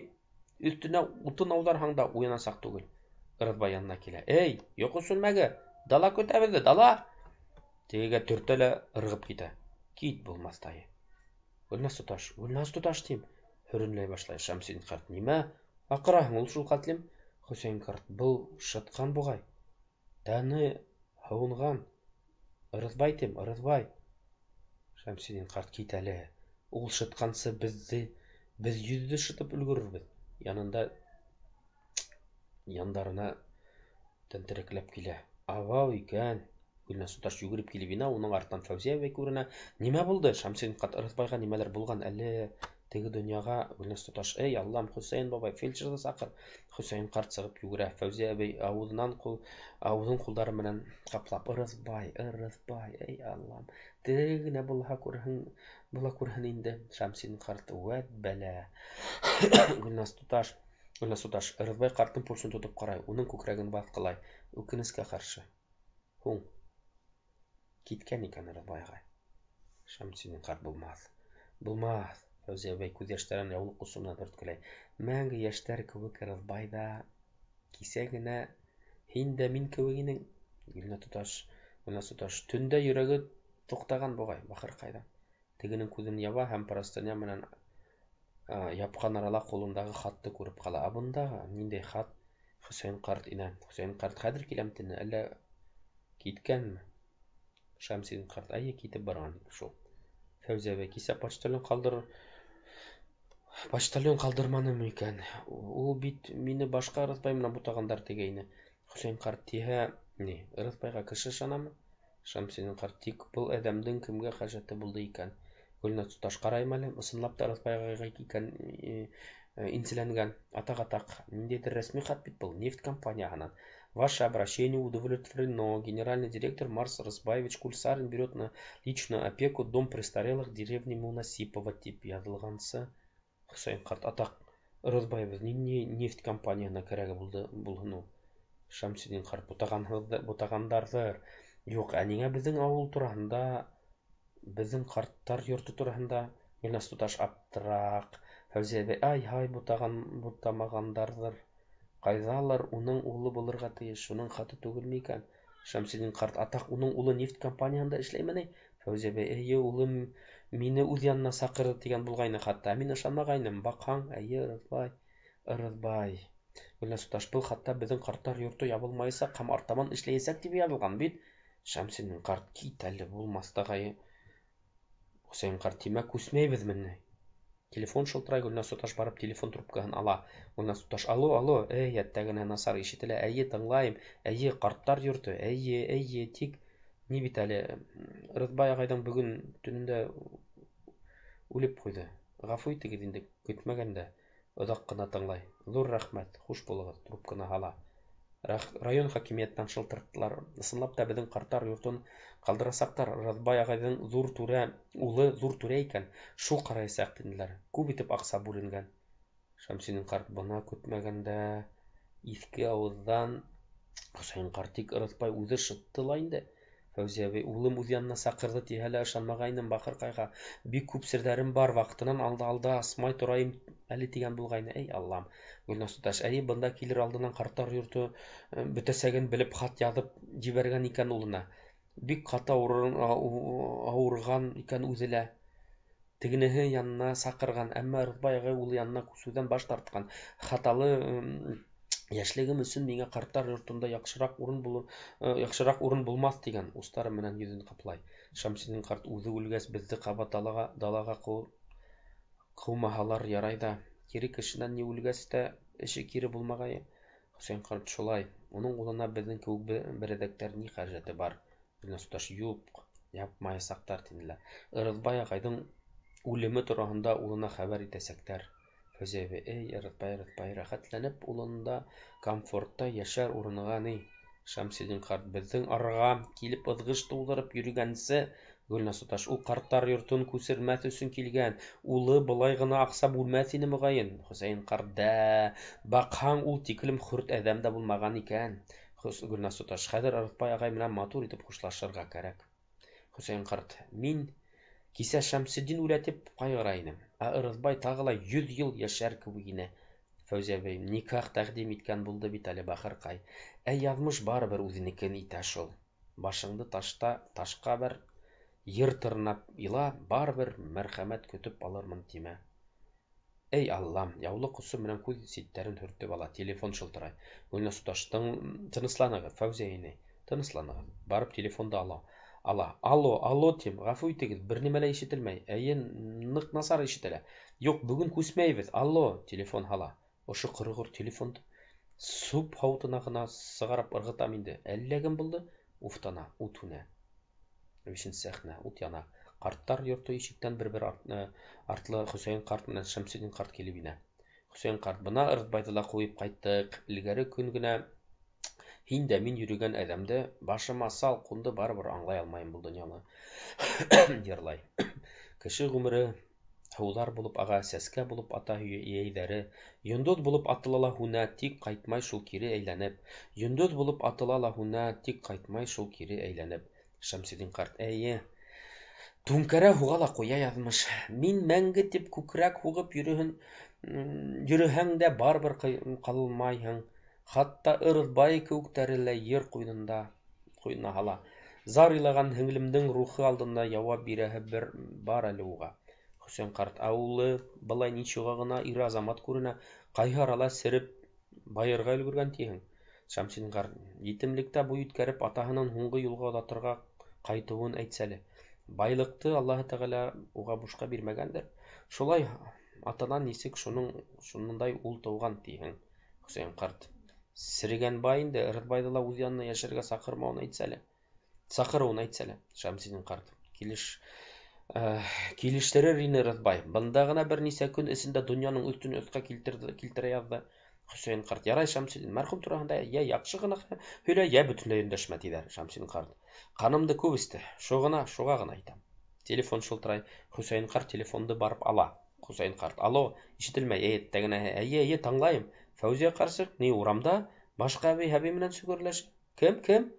өҫтөнә утын ауҙарһаң да уянасаҡ түгел. Ырыҫбай янына килә. Эй, йоҡо сүлмәге, дала көтә беҙҙе, дала! Тегегә төртә лә ырғып китә. Кит булмаҫтайы. Гөлназ туташ, Гөлназ туташ тим. Һөрөнләй башлай Шәмсетдин ҡарт. Нимә аҡыраһың ул шул ҡәтлем? Хөсәйен ҡарт, был шытҡан буғай. Тәне һыуынған. Ырыҫбай тим, Ырыҫбай. Шәмсетдин ҡарт, кит әле. Ул шытҡансы беҙ йөҙҙө шытып өлгөрөрбөҙ. Янында яндарына тәнтерәкләп килә. Абау икән. Гөлназ туташ йүгереп килеп инә, уның артынан Фәүзиә әбей күренә. Нимә булды? Шәмсетдин ҡарт, Ырыҫбайға нимәлер булған әле теге донъяға. Гөлназ туташ, эй, Аллам, Хөсәйен бабай, фельдшерҙы саҡыр. Хөсәйен ҡарт сығып йүгерә. Фәүзиә әбей ауыҙын ҡулдары менән ҡаплап, Ырыҫбай, Ырыҫбай, эй, Аллам, тере генә булһа күрһен, була күрһен инде. Шәмсетдин ҡарт, вәт бәлә. Гөлназ туташ, Гөлназ туташ, Ырыҫбай ҡарттың пульсын тотоп ҡарай, уның күкрәген баҫҡылай. Үкенескә ҡаршы. Һуң, киткән икән Ырыҫбай ағай. Шәмсетдин ҡарт, булмаҫ, булмаҫ. Фәүзиә әбей күҙ йәштәрен яулыҡ осо менән һөрткөләй. Мәңге йәштәр кеүек Ырыҫбай ҙа, кисә генә һин дә мин кеүек инең. Гөлназ туташ, Гөлназ туташ, төндә йөрәге туҡтаған буғай, бахырҡайҙың. Тегенең күҙен яба һәм простыня менән япҡан арала ҡулындағы хатты күреп ҡала. Ә бында ниндәй хат? Хөсәйен ҡарт инә. Хөсәйен ҡарт, хәҙер киләм тине, әллә киткәнме? Шәмсетдин ҡарт, әйе, китеп барған шул. Фәүзиә әбей, кисә почтальон ҡалдырманымы икән? Ул бит мине башҡа Ырыҫбай менән бутағандар тигәйне. Хөсәйен ҡарт, тиһә, ни, Ырыҫбайға кеше ышанамы? Шәмсетдин ҡарт, тик был әҙәмдең кемгә хәжәте булды икән? Гөлназ туташ, ҡарайым әле, ысынлап та Ырыҫбай ағайға икән, инселәнгән. Атаҡ-атаҡ, ниндәйҙер рәсми хат бит был, нефть компанияһынан. Ваше обращение удовлетворено. Генеральный директор Марс Рысбаевич Кульсарин берет на личную опеку дом престарелых деревни Мунасипова тип яҙылғансы. Хөсәйен ҡарт, атаҡ, Ырыҫбайыбыҙ ниндәй нефть компанияһына кәрәге булһын ул? Шәмсетдин ҡарт, бутағандарҙыр. Юҡ, ә ниңә беҙҙең ауыл тураһында, беҙҙең ҡарттар йорто тураһында? Гөлназ туташ аптыраҡ. Фәүзиә әбей, ай-һай, бутамағандарҙыр. Ҡайҙалыр уның улы булырға тейеш, шуның хаты түгелме икән? Шәмсетдин ҡарт, атаҡ, уның улы нефть компанияһында эшләйме ни? Фәүзиә әбей, эйе, улым мине үҙ янына саҡырҙы тигән булғайны хатта. Ә мин ышанмағайным. Баҡһаң, эйе, Ырыҫбай, Ырыҫбай. Гөлназ туташ, был хатта беҙҙең ҡарттар йорто ябылмаясаҡ һәм артабан эшләйәсәк тип яҙылған бит. Шәмсетдин ҡарт, кит әле, булмаҫ тағайы. Хөсәйен ҡарт, тимәк, күсмәйбеҙме ни? Телефон шылтырай, Гөлназ туташ барып телефон трубкаһын ала. Гөлназ туташ, алло, алло, эй, әттәгенә насар ишетелә, әйе, тыңлайым, әйе, ҡарттар йорто, әйе, әйе, тик ни бит әле, Ырыҫбай ағайҙың бөгөн төнөндә үлеп ҡуйҙы. Ғәфү итегеҙ инде, көтмәгәндә. Оҙаҡ ҡына тыңлай. Ҙур рәхмәт, хуш булығыҙ, трубканы һала. Район хакимиәтенән шылтыраттылар. Ысынлап та беҙҙең ҡарттар йортон ҡалдырасаҡтар. Ырыҫбай ағайҙың ҙур түрә улы ҙур түрә икән, шул ҡараясаҡ тинеләр. Күп итеп аҡса бүленгән. Шәмсетдин ҡарт бына көтмәгәндә иҫке ауыҙҙан Хөсәйен ҡарт тик Ырыҫбай үҙе шытты ла инде. Фәүзиә әбей, улым үҙ янына саҡырҙы тиһә лә ышанмағайным бахырҡайға. Бик күп серҙәрем бар, ваҡытынан алда алда асмай торайым әле тигән булғайны. Эй, Аллам. Гөлназ туташ, әйе, бында килер алдынан ҡарттар йорто бөтәсәген белеп хат яҙып ебәргән икән улына. Бик ҡаты ауырыған икән үҙе лә. Тегенеһе янына саҡырған, әммә Ырыҫбай ағай улы янына күсеүҙән баш тартҡан. Хаталы йәшлегем өсөн миңә ҡарттар йортонда яҡшыраҡ урын булыр, яҡшыраҡ урын булмаҫ тигән, устары менән йөҙөн ҡаплай. Шәмсетдин ҡарт үҙе үлгәс, беҙҙе ҡабат далаға ҡыумаһалар ярай ҙа. Кире кешенән ни үлгәс тә эше кире булмағайы. Хөсәйен ҡарт шулай, уның улына беҙҙең кеүек берәҙәктәр ни хәжәте бар? Гөлназ туташ, юҡ, япмаясаҡтар тинеләр. Ырыҫбай ағайҙың үлеме тураһында улына хәбәр итәсәктәр. Фәүзиә әбей, эй, Ырыҫбай, Ырыҫбай, рәхәтләнеп улында комфортта йәшәр урынға ни. Шәмсетдин ҡарт, беҙҙең араға килеп ыҙғыш тыуҙырып йөрөгәнсе. Гөлназ туташ, ул ҡарттар йортон күсермәҫ өсөн килгән. Улы былай ғына аҡса бүлмәҫ ине моғайын. Хөсәйен ҡарт, дә, баҡһаң, ул тиклем хөрт әҙәм дә булмаған икән. Гөлназ туташ, хәҙер Ырыҫбай ағай менән матур итеп хушлашырға кәрәк. Хөсәйен ҡарт, мин кисә Шәмсетдин үлә тип ҡайғыра инем. Ә Ырыҫбай тағы ла 100 йыл йәшәр кеүек ине. Фәүзиә әбей, никах тәҡдим иткән булды бит әле бахырҡай. Ә яҙмыш барыбер үҙенекен итә шул. Башыңды ташҡа бер ер тырнап ила, барыбер мәрхәмәт көтөп алырмын тимә. Эй, Аллам, яулыҡ осо менән күҙ ситтәрен һөртөп ала. Телефон шылтырай. Гөлназ туташ, тынысланығыҙ, Фәүзиә инәй, тынысланығыҙ. Барып телефонды ала. Ала. Алло, алло тим, ғәфү итегеҙ, бер нимә лә ишетелмәй. Әйе, ныҡ насар ишетелә. Юҡ, бөгөн күсмәйбеҙ. Алло, телефон һала. Ошо ҡороғор телефонды сүп һауытына ғына сығарып ырғытам инде. Әллә кем булды? Уфтана, ут һүнә. Бишенсе сәхнә, ут яна. Ҡарттар йорто ишектән бер-бер артлы Хөсәйен ҡарт менән Шәмсетдин ҡарт килеп инә. Хөсәйен ҡарт, бына Ырыҫбайҙы ла ҡуйып ҡайттыҡ. Элгәре көн генә һин дә мин йөрөгән әҙәмде башыма сал ҡунды, барыбер аңлай алмайым был донъяны. Йырлай. Кеше ғүмере һыуҙар булып аға, сәскә булып ата йәйҙәре, йондоҙ булып атыла ла һүнә, тик ҡайтмай шул кире әйләнеп. Йондоҙ булып атыла ла һүнә, тик ҡайтмай шул кире әйләнеп. Шәмсетдин ҡарт, әйе, түңкәрә һуға ла ҡуя яҙмыш. Мин мәңге тип күкрәк һуғып йөрөһәң дә барыбер ҡалмайһың. Хатта Ырыҫбай кеүектәре лә ер ҡуйынына һала. Зар илаған һеңлемдең рухы алдында яуап бирәһе бер бар әле уға. Хөсәйен ҡарт, ә улы былай ничуға ғына ир-азамат күренә, ҡайһы арала сереп байырға өлгөргән тиһең. Шәмсетдин ҡарт, етемлектә буй үткәреп, атаһының һуңғы юлға оҙатырға ҡайтыуын әйтсәле. Байлыҡты Аллаһы Тәғәлә уға бушҡа бирмәгәндер. Шулай атанан нисек шунындай ул тыуған тиһең. Хөсәйен ҡарт, серегән бай инде, Ырыҫбайҙы ла үҙ янына йәшәргә саҡырмауын әйтсәле. Саҡырыуын әйтсәле. Шәмсетдин ҡарт, килештерер ине Ырыҫбай. Бында ғына бер нисә көн эсендә донъяның өҫтөн өҫкә килтерә яҙҙы. Хөсәйен ҡарт, ярай Шәмсетдин, мәрхүм тураһында йә яҡшы ғына һөйлә, йә бөтөнләй өндәшмә, тиҙәр. Шәмсетдин ҡарт, ҡанымды күп эсте, шуға ғына әйтәм. Телефон шылтырай. Хөсәйен ҡарт телефонды барып ала. Хөсәйен ҡарт, алло, ишетелмәй, әйе, тәгенә, әйе, әйе, тыңлайым. Фәүзиә ҡарсыҡ, ни урамда, башҡа әбей, әбей менән сөгөрләш. Кем, кем?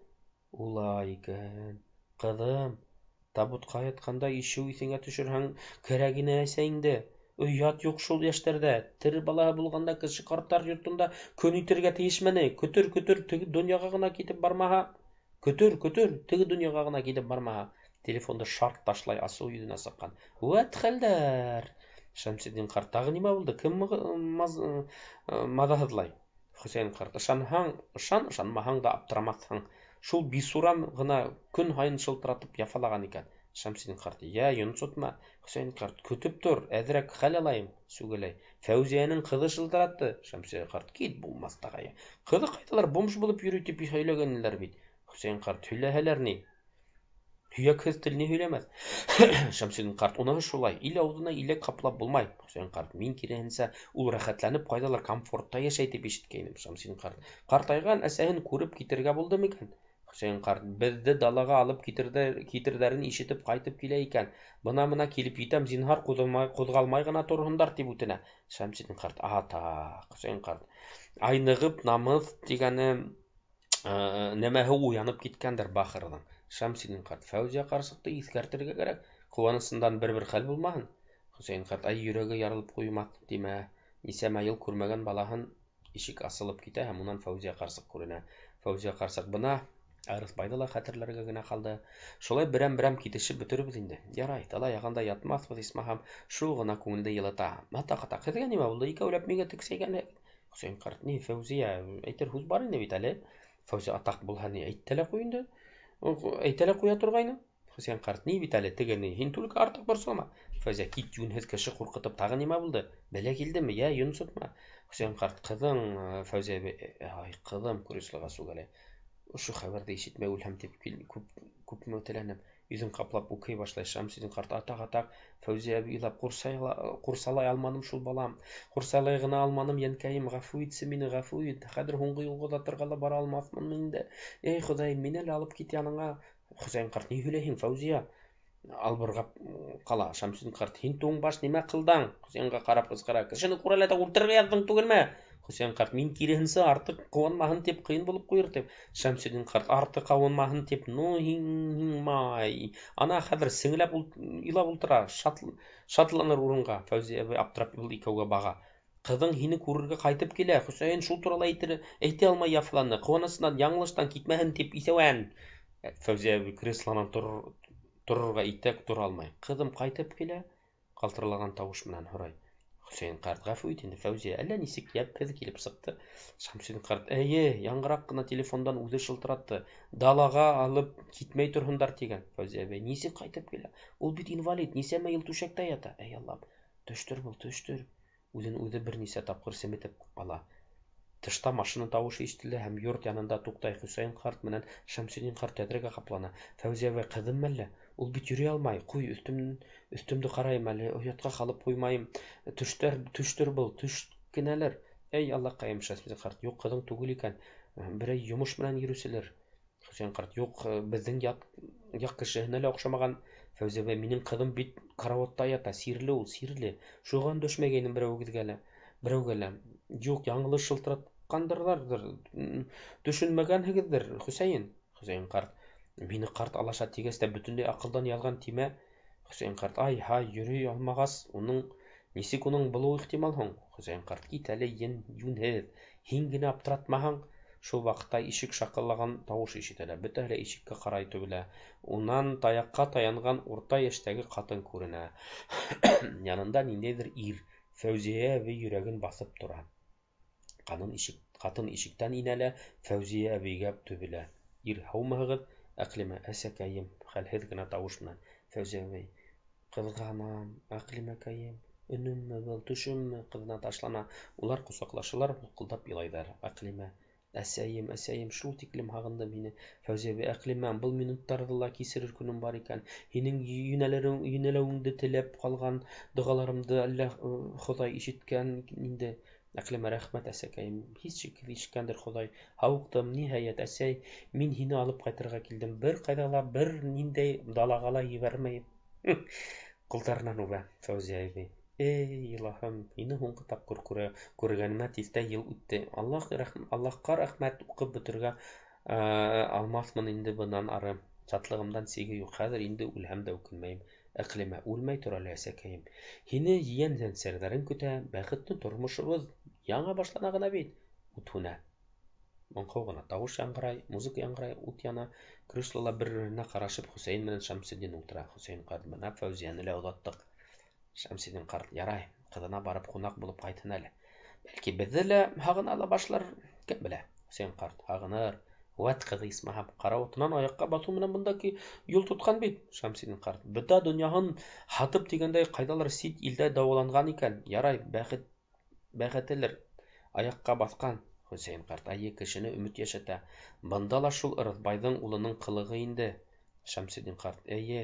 Улай икән, ҡыҙым, табутҡа ятҡанда ишеү иҫеңә төшөрһәң, кәрәк ине әсәйеңде. Оят юҡ шул йәштәрҙә. Тере балаһы булғанда кеше ҡарттар йортонда көн итергә тейешмәне. Көтөр, көтөр, теге донъяға ғына китеп бармаһа. Көтөр, көтөр, теге донъяға ғына китеп бармаһа. Телефонды шарт ташлай, асыу йөҙөнә сыҡҡан. Үәт хәлдәр. Шәмсетдин ҡарт, тағы нимә булды? Кем маҙаһыҙлай? Хөсәйен ҡарт, ышанһаң, ышан, ышанмаһаң да аптырамаҫһың. Шул бисурам ғына көн һайын шылтыратып яфалаған икән. Шәмсетдин ҡарт, йә, йонсотма. Хөсәйен ҡарт, көтөп тор, әҙерәк хәл алайым, сүгеләй. Фәүзиәнең ҡыҙы шылтыратты. Шәмсетдин ҡарт, кит булмаҫ тағайы. Ҡыҙы ҡайҙалар бомж булып йөрөй тип һөйләгәнеләр бит. Хөсәйен ҡарт, һөйләһәләр ни? Һөйәкһеҙ тел ни һөйләмәҫ. Шәмсетдин ҡарт, уныһы шулай. Ил ауыҙына иләк ҡаплап булмай. Хөсәйен ҡарт, мин киреһенсә, ул рәхәтләнеп ҡайҙалыр комфортта йәшәй тип ишеткәйнем. Шәмсетдин ҡарт, ҡартайған әсәһен күреп китергә булды микән? Хөсәйен ҡарт, беҙҙе далаға алып китерҙәрен ишетеп ҡайтып килә икән. Бына-бына килеп етәм, зинһар, ҡуҙғалмай ғына торһондар, тип үтенә. Шәмсетдин ҡарт, атаҡ. Хөсәйен ҡарт, айнығып намыҫ тигәне нәмәһе уянып киткәндер бахырҙың. Шәмсетдин ҡарт, Фәүзиә ҡарсыҡты иҫкәртергә кәрәк, ҡыуанысынан бер-бер хәл булмаһын. Хөсәйен ҡарт, ай, йөрәге ярылып ҡуймаҫ тимә, нисәмә йыл күрмәгән балаһын. Ишек асылып китә һәм унан Фәүзиә ҡарсыҡ күренә. Фәүзиә ҡарсыҡ, бына Ырыҫбайҙы ла хәтерләргә генә ҡалды. Шулай берәм-берәм китешеп бөтөрбөҙ инде. Ярай, дала яғында ятмаҫбыҙ, исмаһам, шул ғына күңелде йылыта. Атаҡ, атаҡ, һеҙгә нимә булды? Икәүләп миңә тексәйгәнһегеҙ. Хөсәйен ҡарт, ни, Фәүзиә, әйтер һүҙ бар ине бит әле. Фәүзиә, атаҡ булһа ни, әйтә лә ҡуй инде. Әйтә лә ҡуя торғайны. Хөсәйен ҡарт, ни бит әле, теге ни, һин түлке артыҡ борсолма. Фәүзиә, кит, йүнһеҙ кеше ҡурҡытып, тағы нимә булды? Бәлә килдеме? Йә, йонсотма. Хөсәйен ҡарт, ҡыҙың, Фәүзиә әбей, ай, ҡыҙым, креслоға сүгәләй. Ошо хәбәрҙе ишетмәй үлһәм тип күпме теләнем. Йөҙөн ҡаплап үкей башлай. Шәмсетдин ҡарт, атаҡ, атаҡ. Фәүзиә әбей илап, ҡурсалай алманым шул, балам. Ҡурсалай ғына алманым, йәнкәйем, ғәфү итсе мине, ғәфү ит. Хәҙер һуңғы юлға оҙатырға ла бара алмаҫмын инде. Эй, Хоҙай, мине лә алып кит яныңа. Хөсәйен ҡарт, ни һөйләйһең, Фәүзиә? Албырғап ҡала. Шәмсетдин ҡарт, һин туңбаш нимә ҡылдаң? Хөсәйенгә ҡарап ҡысҡыра. Кешене күрәләтә үлтерергә яҙҙың түгелме? Хөсәйен ҡарт, мин киреһенсә артыҡ ҡыуанмаһын тип, ҡыйын булып ҡуйыр тип. Шәмсетдин ҡарт, артыҡ ҡыуанмаһын тип, ну һин май. Ана хәҙер сеңләп илап ултыра, шатланыр урынға. Фәүзиә әбей аптырап был икәүгә баға. Ҡыҙың һине күрергә ҡайтып килә. Хөсәйен шул турала әйтә алмай яфаланы. Ҡыуанысынан яңылыштан китмәһен тип иҫәүән. Фәүзиә әбей креслонан торорға итәк тора алмай. Ҡыҙым ҡайтып килә, ҡалтыралаған тауыш менән һорай. Хөсәйен ҡарт, ғәфү ит инде, Фәүзиә, әллә нисек йәпһеҙ килеп сыҡты. Шәмсетдин ҡарт, эйе, яңыраҡ ҡына телефондан үҙе шылтыратты. Далаға алып китмәй торһондар тигән. Фәүзиә әбей, нисек ҡайтып килә? Ул бит инвалид, нисәмә йыл түшәктә ята. Эй, Аллам, төштөр был, төштөр. Үҙен үҙе бер нисә тапҡыр семетеп ала. Тышта машина тауышы ишетелә һәм йорт янында туҡтай. Хөсәйен ҡарт менән Шәмсетдин ҡарт тәҙрәгә ҡаплана. Фәүзиә әбей, ҡыҙым мәллә? Ул бит йөрөй алмай. Ҡуй, өҫтөмдө ҡарайым әле, оятҡа ҡалып ҡуймайым. Төштәр, төштөр был, төш кенәлер. Эй, Аллаҡайым, Шәмсетдин ҡарт, юҡ, ҡыҙың түгел икән. Берәй йомош менән йөрөүселер. Хөсәйен ҡарт, юҡ, беҙҙең яҡ кешеһенә лә оҡшамаған. Фәүзиә әбей, минең ҡыҙым бит карауатта ята, сирле ул, сирле. Шуға өндәшмәгәйнем берәүегеҙгә лә, берәүгә лә. Юҡ, яңылыш шылтыратҡандырҙарҙыр, төшөнмәгәнһегеҙҙер, Хөсәйен. Хөсәйен ҡарт, мине ҡарт алаша тигәс тә бөтөнләй аҡылдан яҙған тимә. Хөсәйен ҡарт, ай, һай, йөрөй алмағас, уның нисек уның булыуы ихтимал һуң? Хөсәйен ҡарт, кит әле, йүнһеҙ, һин генә аптыратмаһаң. Шул ваҡытта ишек шаҡыллаған тауыш ишетелә. Бөтәһе лә ишеккә ҡарай төбөлә. Унан таяҡҡа таянған урта йәштәге ҡатын күренә. Янында ниндәйҙер ир. Фәүзиә әбей йөрәген баҫып тора. Ҡатын ишектән инә лә Фәүзиә әбейгә төбөлә. Ир, һаумыһығыҙ? Әҡлимә, әсәкәйем, хәлһеҙ генә тауыш менән. Фәүзиә әбей, ҡыҙғанам, Әҡлимәкәйем, өнөммө был, төшөммө? Ҡыҙына ташлана. Улар ҡосаҡлашалар, һулҡылдап илайҙар. Әҡлимә, әсәйем, әсәйем, шул тиклем һағындым һине. Фәүзиә әбей, Әҡлимә, был минуттарҙы ла кисерер көнөм бар икән. Һинең йүнәлеүеңде теләп ҡалған доғаларымды әллә Хоҙай ишеткән инде. Әҡлимә, рәхмәт, әсәкәйем, һис шикһеҙ ишеткәндер Хоҙай. Һауыҡтым, ниһайәт, әсәй, мин һине алып ҡайтырға килдем. Бер ҡайҙа ла, бер ниндәй далаға ла ебәрмәйем. Ҡулдарынан үбә Фәүзиә әбей. Эй, илаһым, һине һуңғы тапҡыр күргәнемә тиҫтә йыл үтте. Аллаһҡа рәхмәт, уҡып бөтөргә алмаҫмын инде бынан ары. Шатлығымдан сиге юҡ. Хәҙер инде үлһәм дә үкенмәйем. Әҡлимә, үлмәй тор әле, әсәкәйем. Һине ейән сәнсәрҙәрең көтә. Бәхетле тормошобоҙ яңы башлана ғына бит. Ут һүнә. Моңһоу ғына тауыш яңғырай, музыка яңғырай, ут яна. Креслола бер-береһенә ҡарашып Хөсәйен менән Шәмсетдин ултыра. Хөсәйен ҡарт, бына Фәүзиәне лә оҙаттыҡ. Шәмсетдин ҡарт, ярай, ҡыҙына барып ҡунаҡ булып ҡайтһын әле. Бәлки беҙҙе лә һағына ла башлар, кем белә. Хөсәйен ҡарт, һағыныр. Вәт ҡыҙы исмаһам, карауатынан аяҡҡа баҫыу менән бында юл тотҡан бит. Шәмсетдин ҡарт, бөтә донъяһын һатып тигәндәй ҡайҙалыр сит илдә дауаланған икән. Ярай, бәхетелер, аяҡҡа баҫҡан. Хөсәйен ҡарт, әйе, кешене өмөт йәшәтә. Бында ла шул Ырыҫбайҙың улының ҡылығы инде. Шәмсетдин ҡарт. Эйе.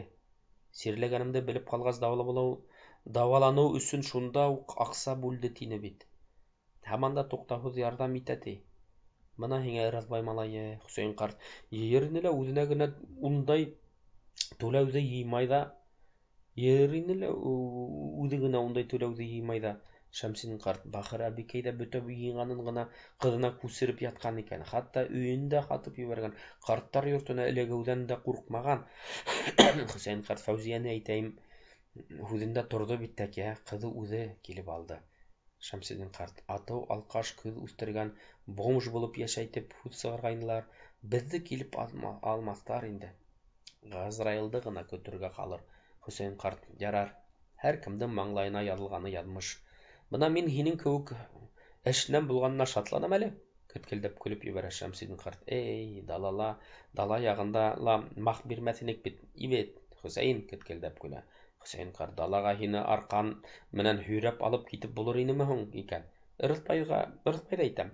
Сирләгәнемде белеп ҡалғас, дауаланыу өсөн шунда уҡ аҡса бүлде тине бит. Һаман да туҡтауһыҙ ярҙам итә ти. Бына һиңә Ыраҙбай малайы, Хөсәйен ҡарт. Йыйыр ине лә үҙенә генә ундай түләүҙе йыймай ҙа. Йыйыр ине лә үҙе генә ундай түләүҙе йыймай ҙа. Шәмсетдин ҡарт, бахыр әбекәй ҙә бөтә йыйғанын ғына ҡыҙына күсереп ятҡан икән. Хатта өйөн дә һатып ебәргән. Ҡарттар йортона эләгеүҙән дә ҡурҡмаған. Хөсәйен ҡарт, Фәүзиәне әйтәйем, һүҙендә торҙо бит тәки, ҡыҙы үҙе килеп алды. Шәмсетдин ҡарт, атыу алкаш ҡыҙ үҫтергән, бомж булып йәшәй тип һүҙ сығарғайнылар. Беҙҙе килеп алмаҫтар инде. Ғазраилды ғына көтөргә ҡалыр. Хөсәйен ҡарт, ярар. Һәр кемдең маңлайына яҙылғаны яҙмыш. Бына мин һинең кеүек әшнәм булғанына шатланам әле. Кеткелдәп көлөп ебәрә Шәмсетдин ҡарт. Эй, далала, дала яғында ла мах бирмәҫ инек бит. Ибет, Хөсәйен кеткелдәп көлә. Хөсәйен ҡарт, далаға һине арҡан менән һөйрәп алып китеп булыр инеме һуң икән? Ырыҫбайға, Ырыҫбайҙы әйтәм.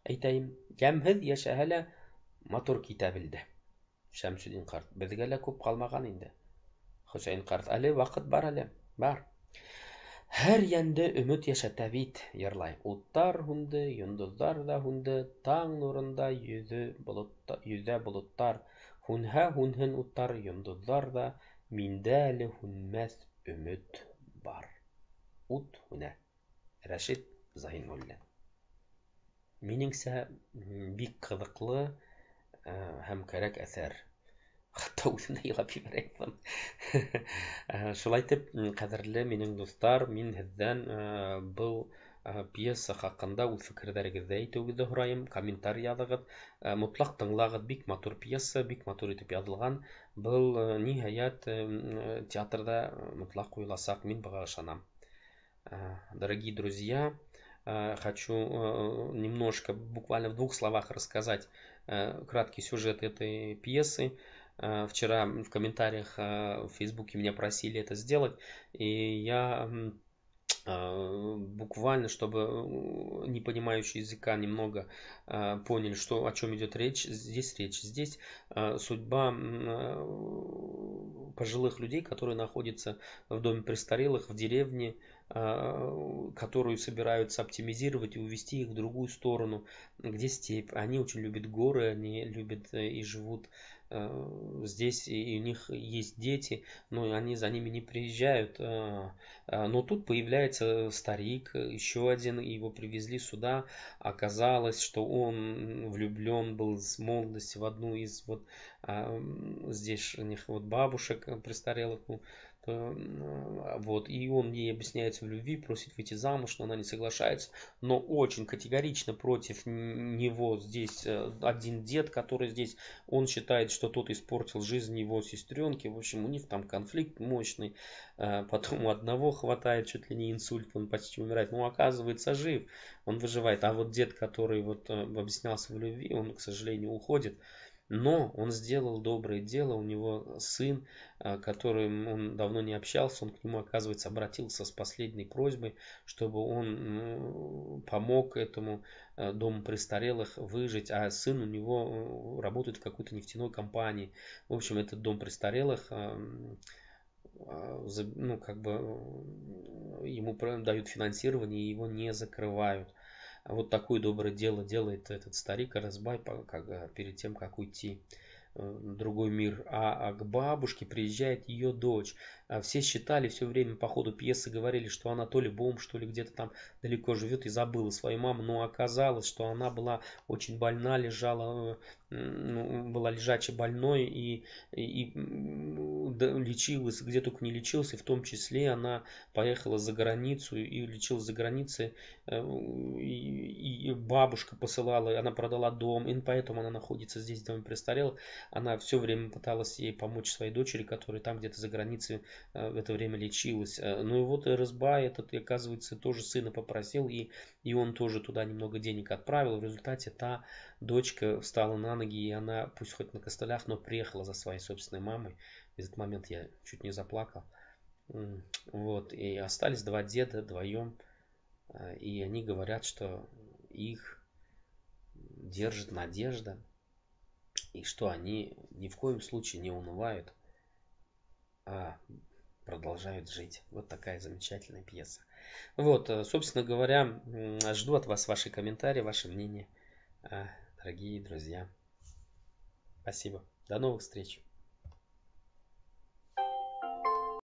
Әйтәйем, йәмһеҙ йәшәһә лә матур китә белде. Шәмсетдин ҡарт, беҙгә лә күп ҡалмаған инде. Хөсәйен ҡарт, әле ваҡыт бар әле, бар. Һәр йәнде өмөт йәшәтә бит, йырлай. Уттар һүнде, йондоҙҙар ҙа һүнде, таң нурында йөҙө болот, йөҙә болоттар. Һүнһә һүнһен уттар, йондоҙҙар ҙа, миндә әле һүнмәҫ өмөт бар. Ут һүнә. Рәшит Зәйнуллин. Минеңсә, бик ҡыҙыҡлы һәм кәрәк әҫәр. Хатта үҙем дә илап ебәрә яҙҙым. Шулай итеп, ҡәҙерле минең дуҫтар, мин һеҙҙән был пьеса хаҡында үҙ фекерҙәрегеҙҙе әйтеүегеҙҙе һорайым, комментарий яҙығыҙ, мотлаҡ тыңлағыҙ, бик матур пьеса, бик матур итеп яҙылған. Был, ниһайәт, театрҙа мотлаҡ ҡуйыласаҡ, мин быға ышанам. Дорогие друзья, хочу немножко, буквально в двух словах рассказать краткий сюжет этой пьесы. Вчера в комментариях в Фейсбуке меня просили это сделать, и я буквально, чтобы не понимающие языка немного поняли, что, о чем идет речь. Здесь речь. Здесь судьба пожилых людей, которые находятся в доме престарелых, в деревне, которую собираются оптимизировать и увести их в другую сторону, где степь. Они очень любят горы, они любят и живут здесь, и у них есть дети, но они за ними не приезжают. Но тут появляется старик, еще один, его привезли сюда. Оказалось, что он влюблен был с молодости в одну из вот здешних вот бабушек престарелых. Ну, вот, и он ей объясняется в любви, просит выйти замуж, но она не соглашается, но очень категорично против него здесь один дед, который здесь, он считает, что тот испортил жизнь его сестренки, в общем, у них там конфликт мощный, потом у одного хватает чуть ли не инсульт, он почти умирает, но оказывается жив, он выживает, а вот дед, который вот объяснялся в любви, он, к сожалению, уходит. Но он сделал доброе дело, у него сын, которым он давно не общался, он к нему, оказывается, обратился с последней просьбой, чтобы он помог этому дому престарелых выжить, а сын у него работает в какой-то нефтяной компании. В общем, этот дом престарелых, ну, как бы ему дают финансирование и его не закрывают. Вот такое доброе дело делает этот старик Ыраҫбай перед тем, как уйти в другой мир. А к бабушке приезжает ее дочь. Все считали все время по ходу пьесы, говорили, что она то ли бомж, то ли где-то там далеко живет и забыла свою маму. Но оказалось, что она была очень больна, лежала, ну, была лежачей больной и лечилась, где только не лечилась. И в том числе она поехала за границу и лечилась за границей. И бабушка посылала, она продала дом, и поэтому она находится здесь, в доме престарелых. Она все время пыталась ей помочь своей дочери, которая там где-то за границей в это время лечилась. Ну и вот Ырыҫбай этот, оказывается, тоже сына попросил, и он тоже туда немного денег отправил. В результате та дочка встала на ноги, и она, пусть хоть на костылях, но приехала за своей собственной мамой. В этот момент я чуть не заплакал. Вот, и остались два деда вдвоем, и они говорят, что их держит надежда, и что они ни в коем случае не унывают, а продолжают жить. Вот такая замечательная пьеса. Вот, собственно говоря, жду от вас ваши комментарии, ваше мнение, дорогие друзья. Спасибо. До новых встреч.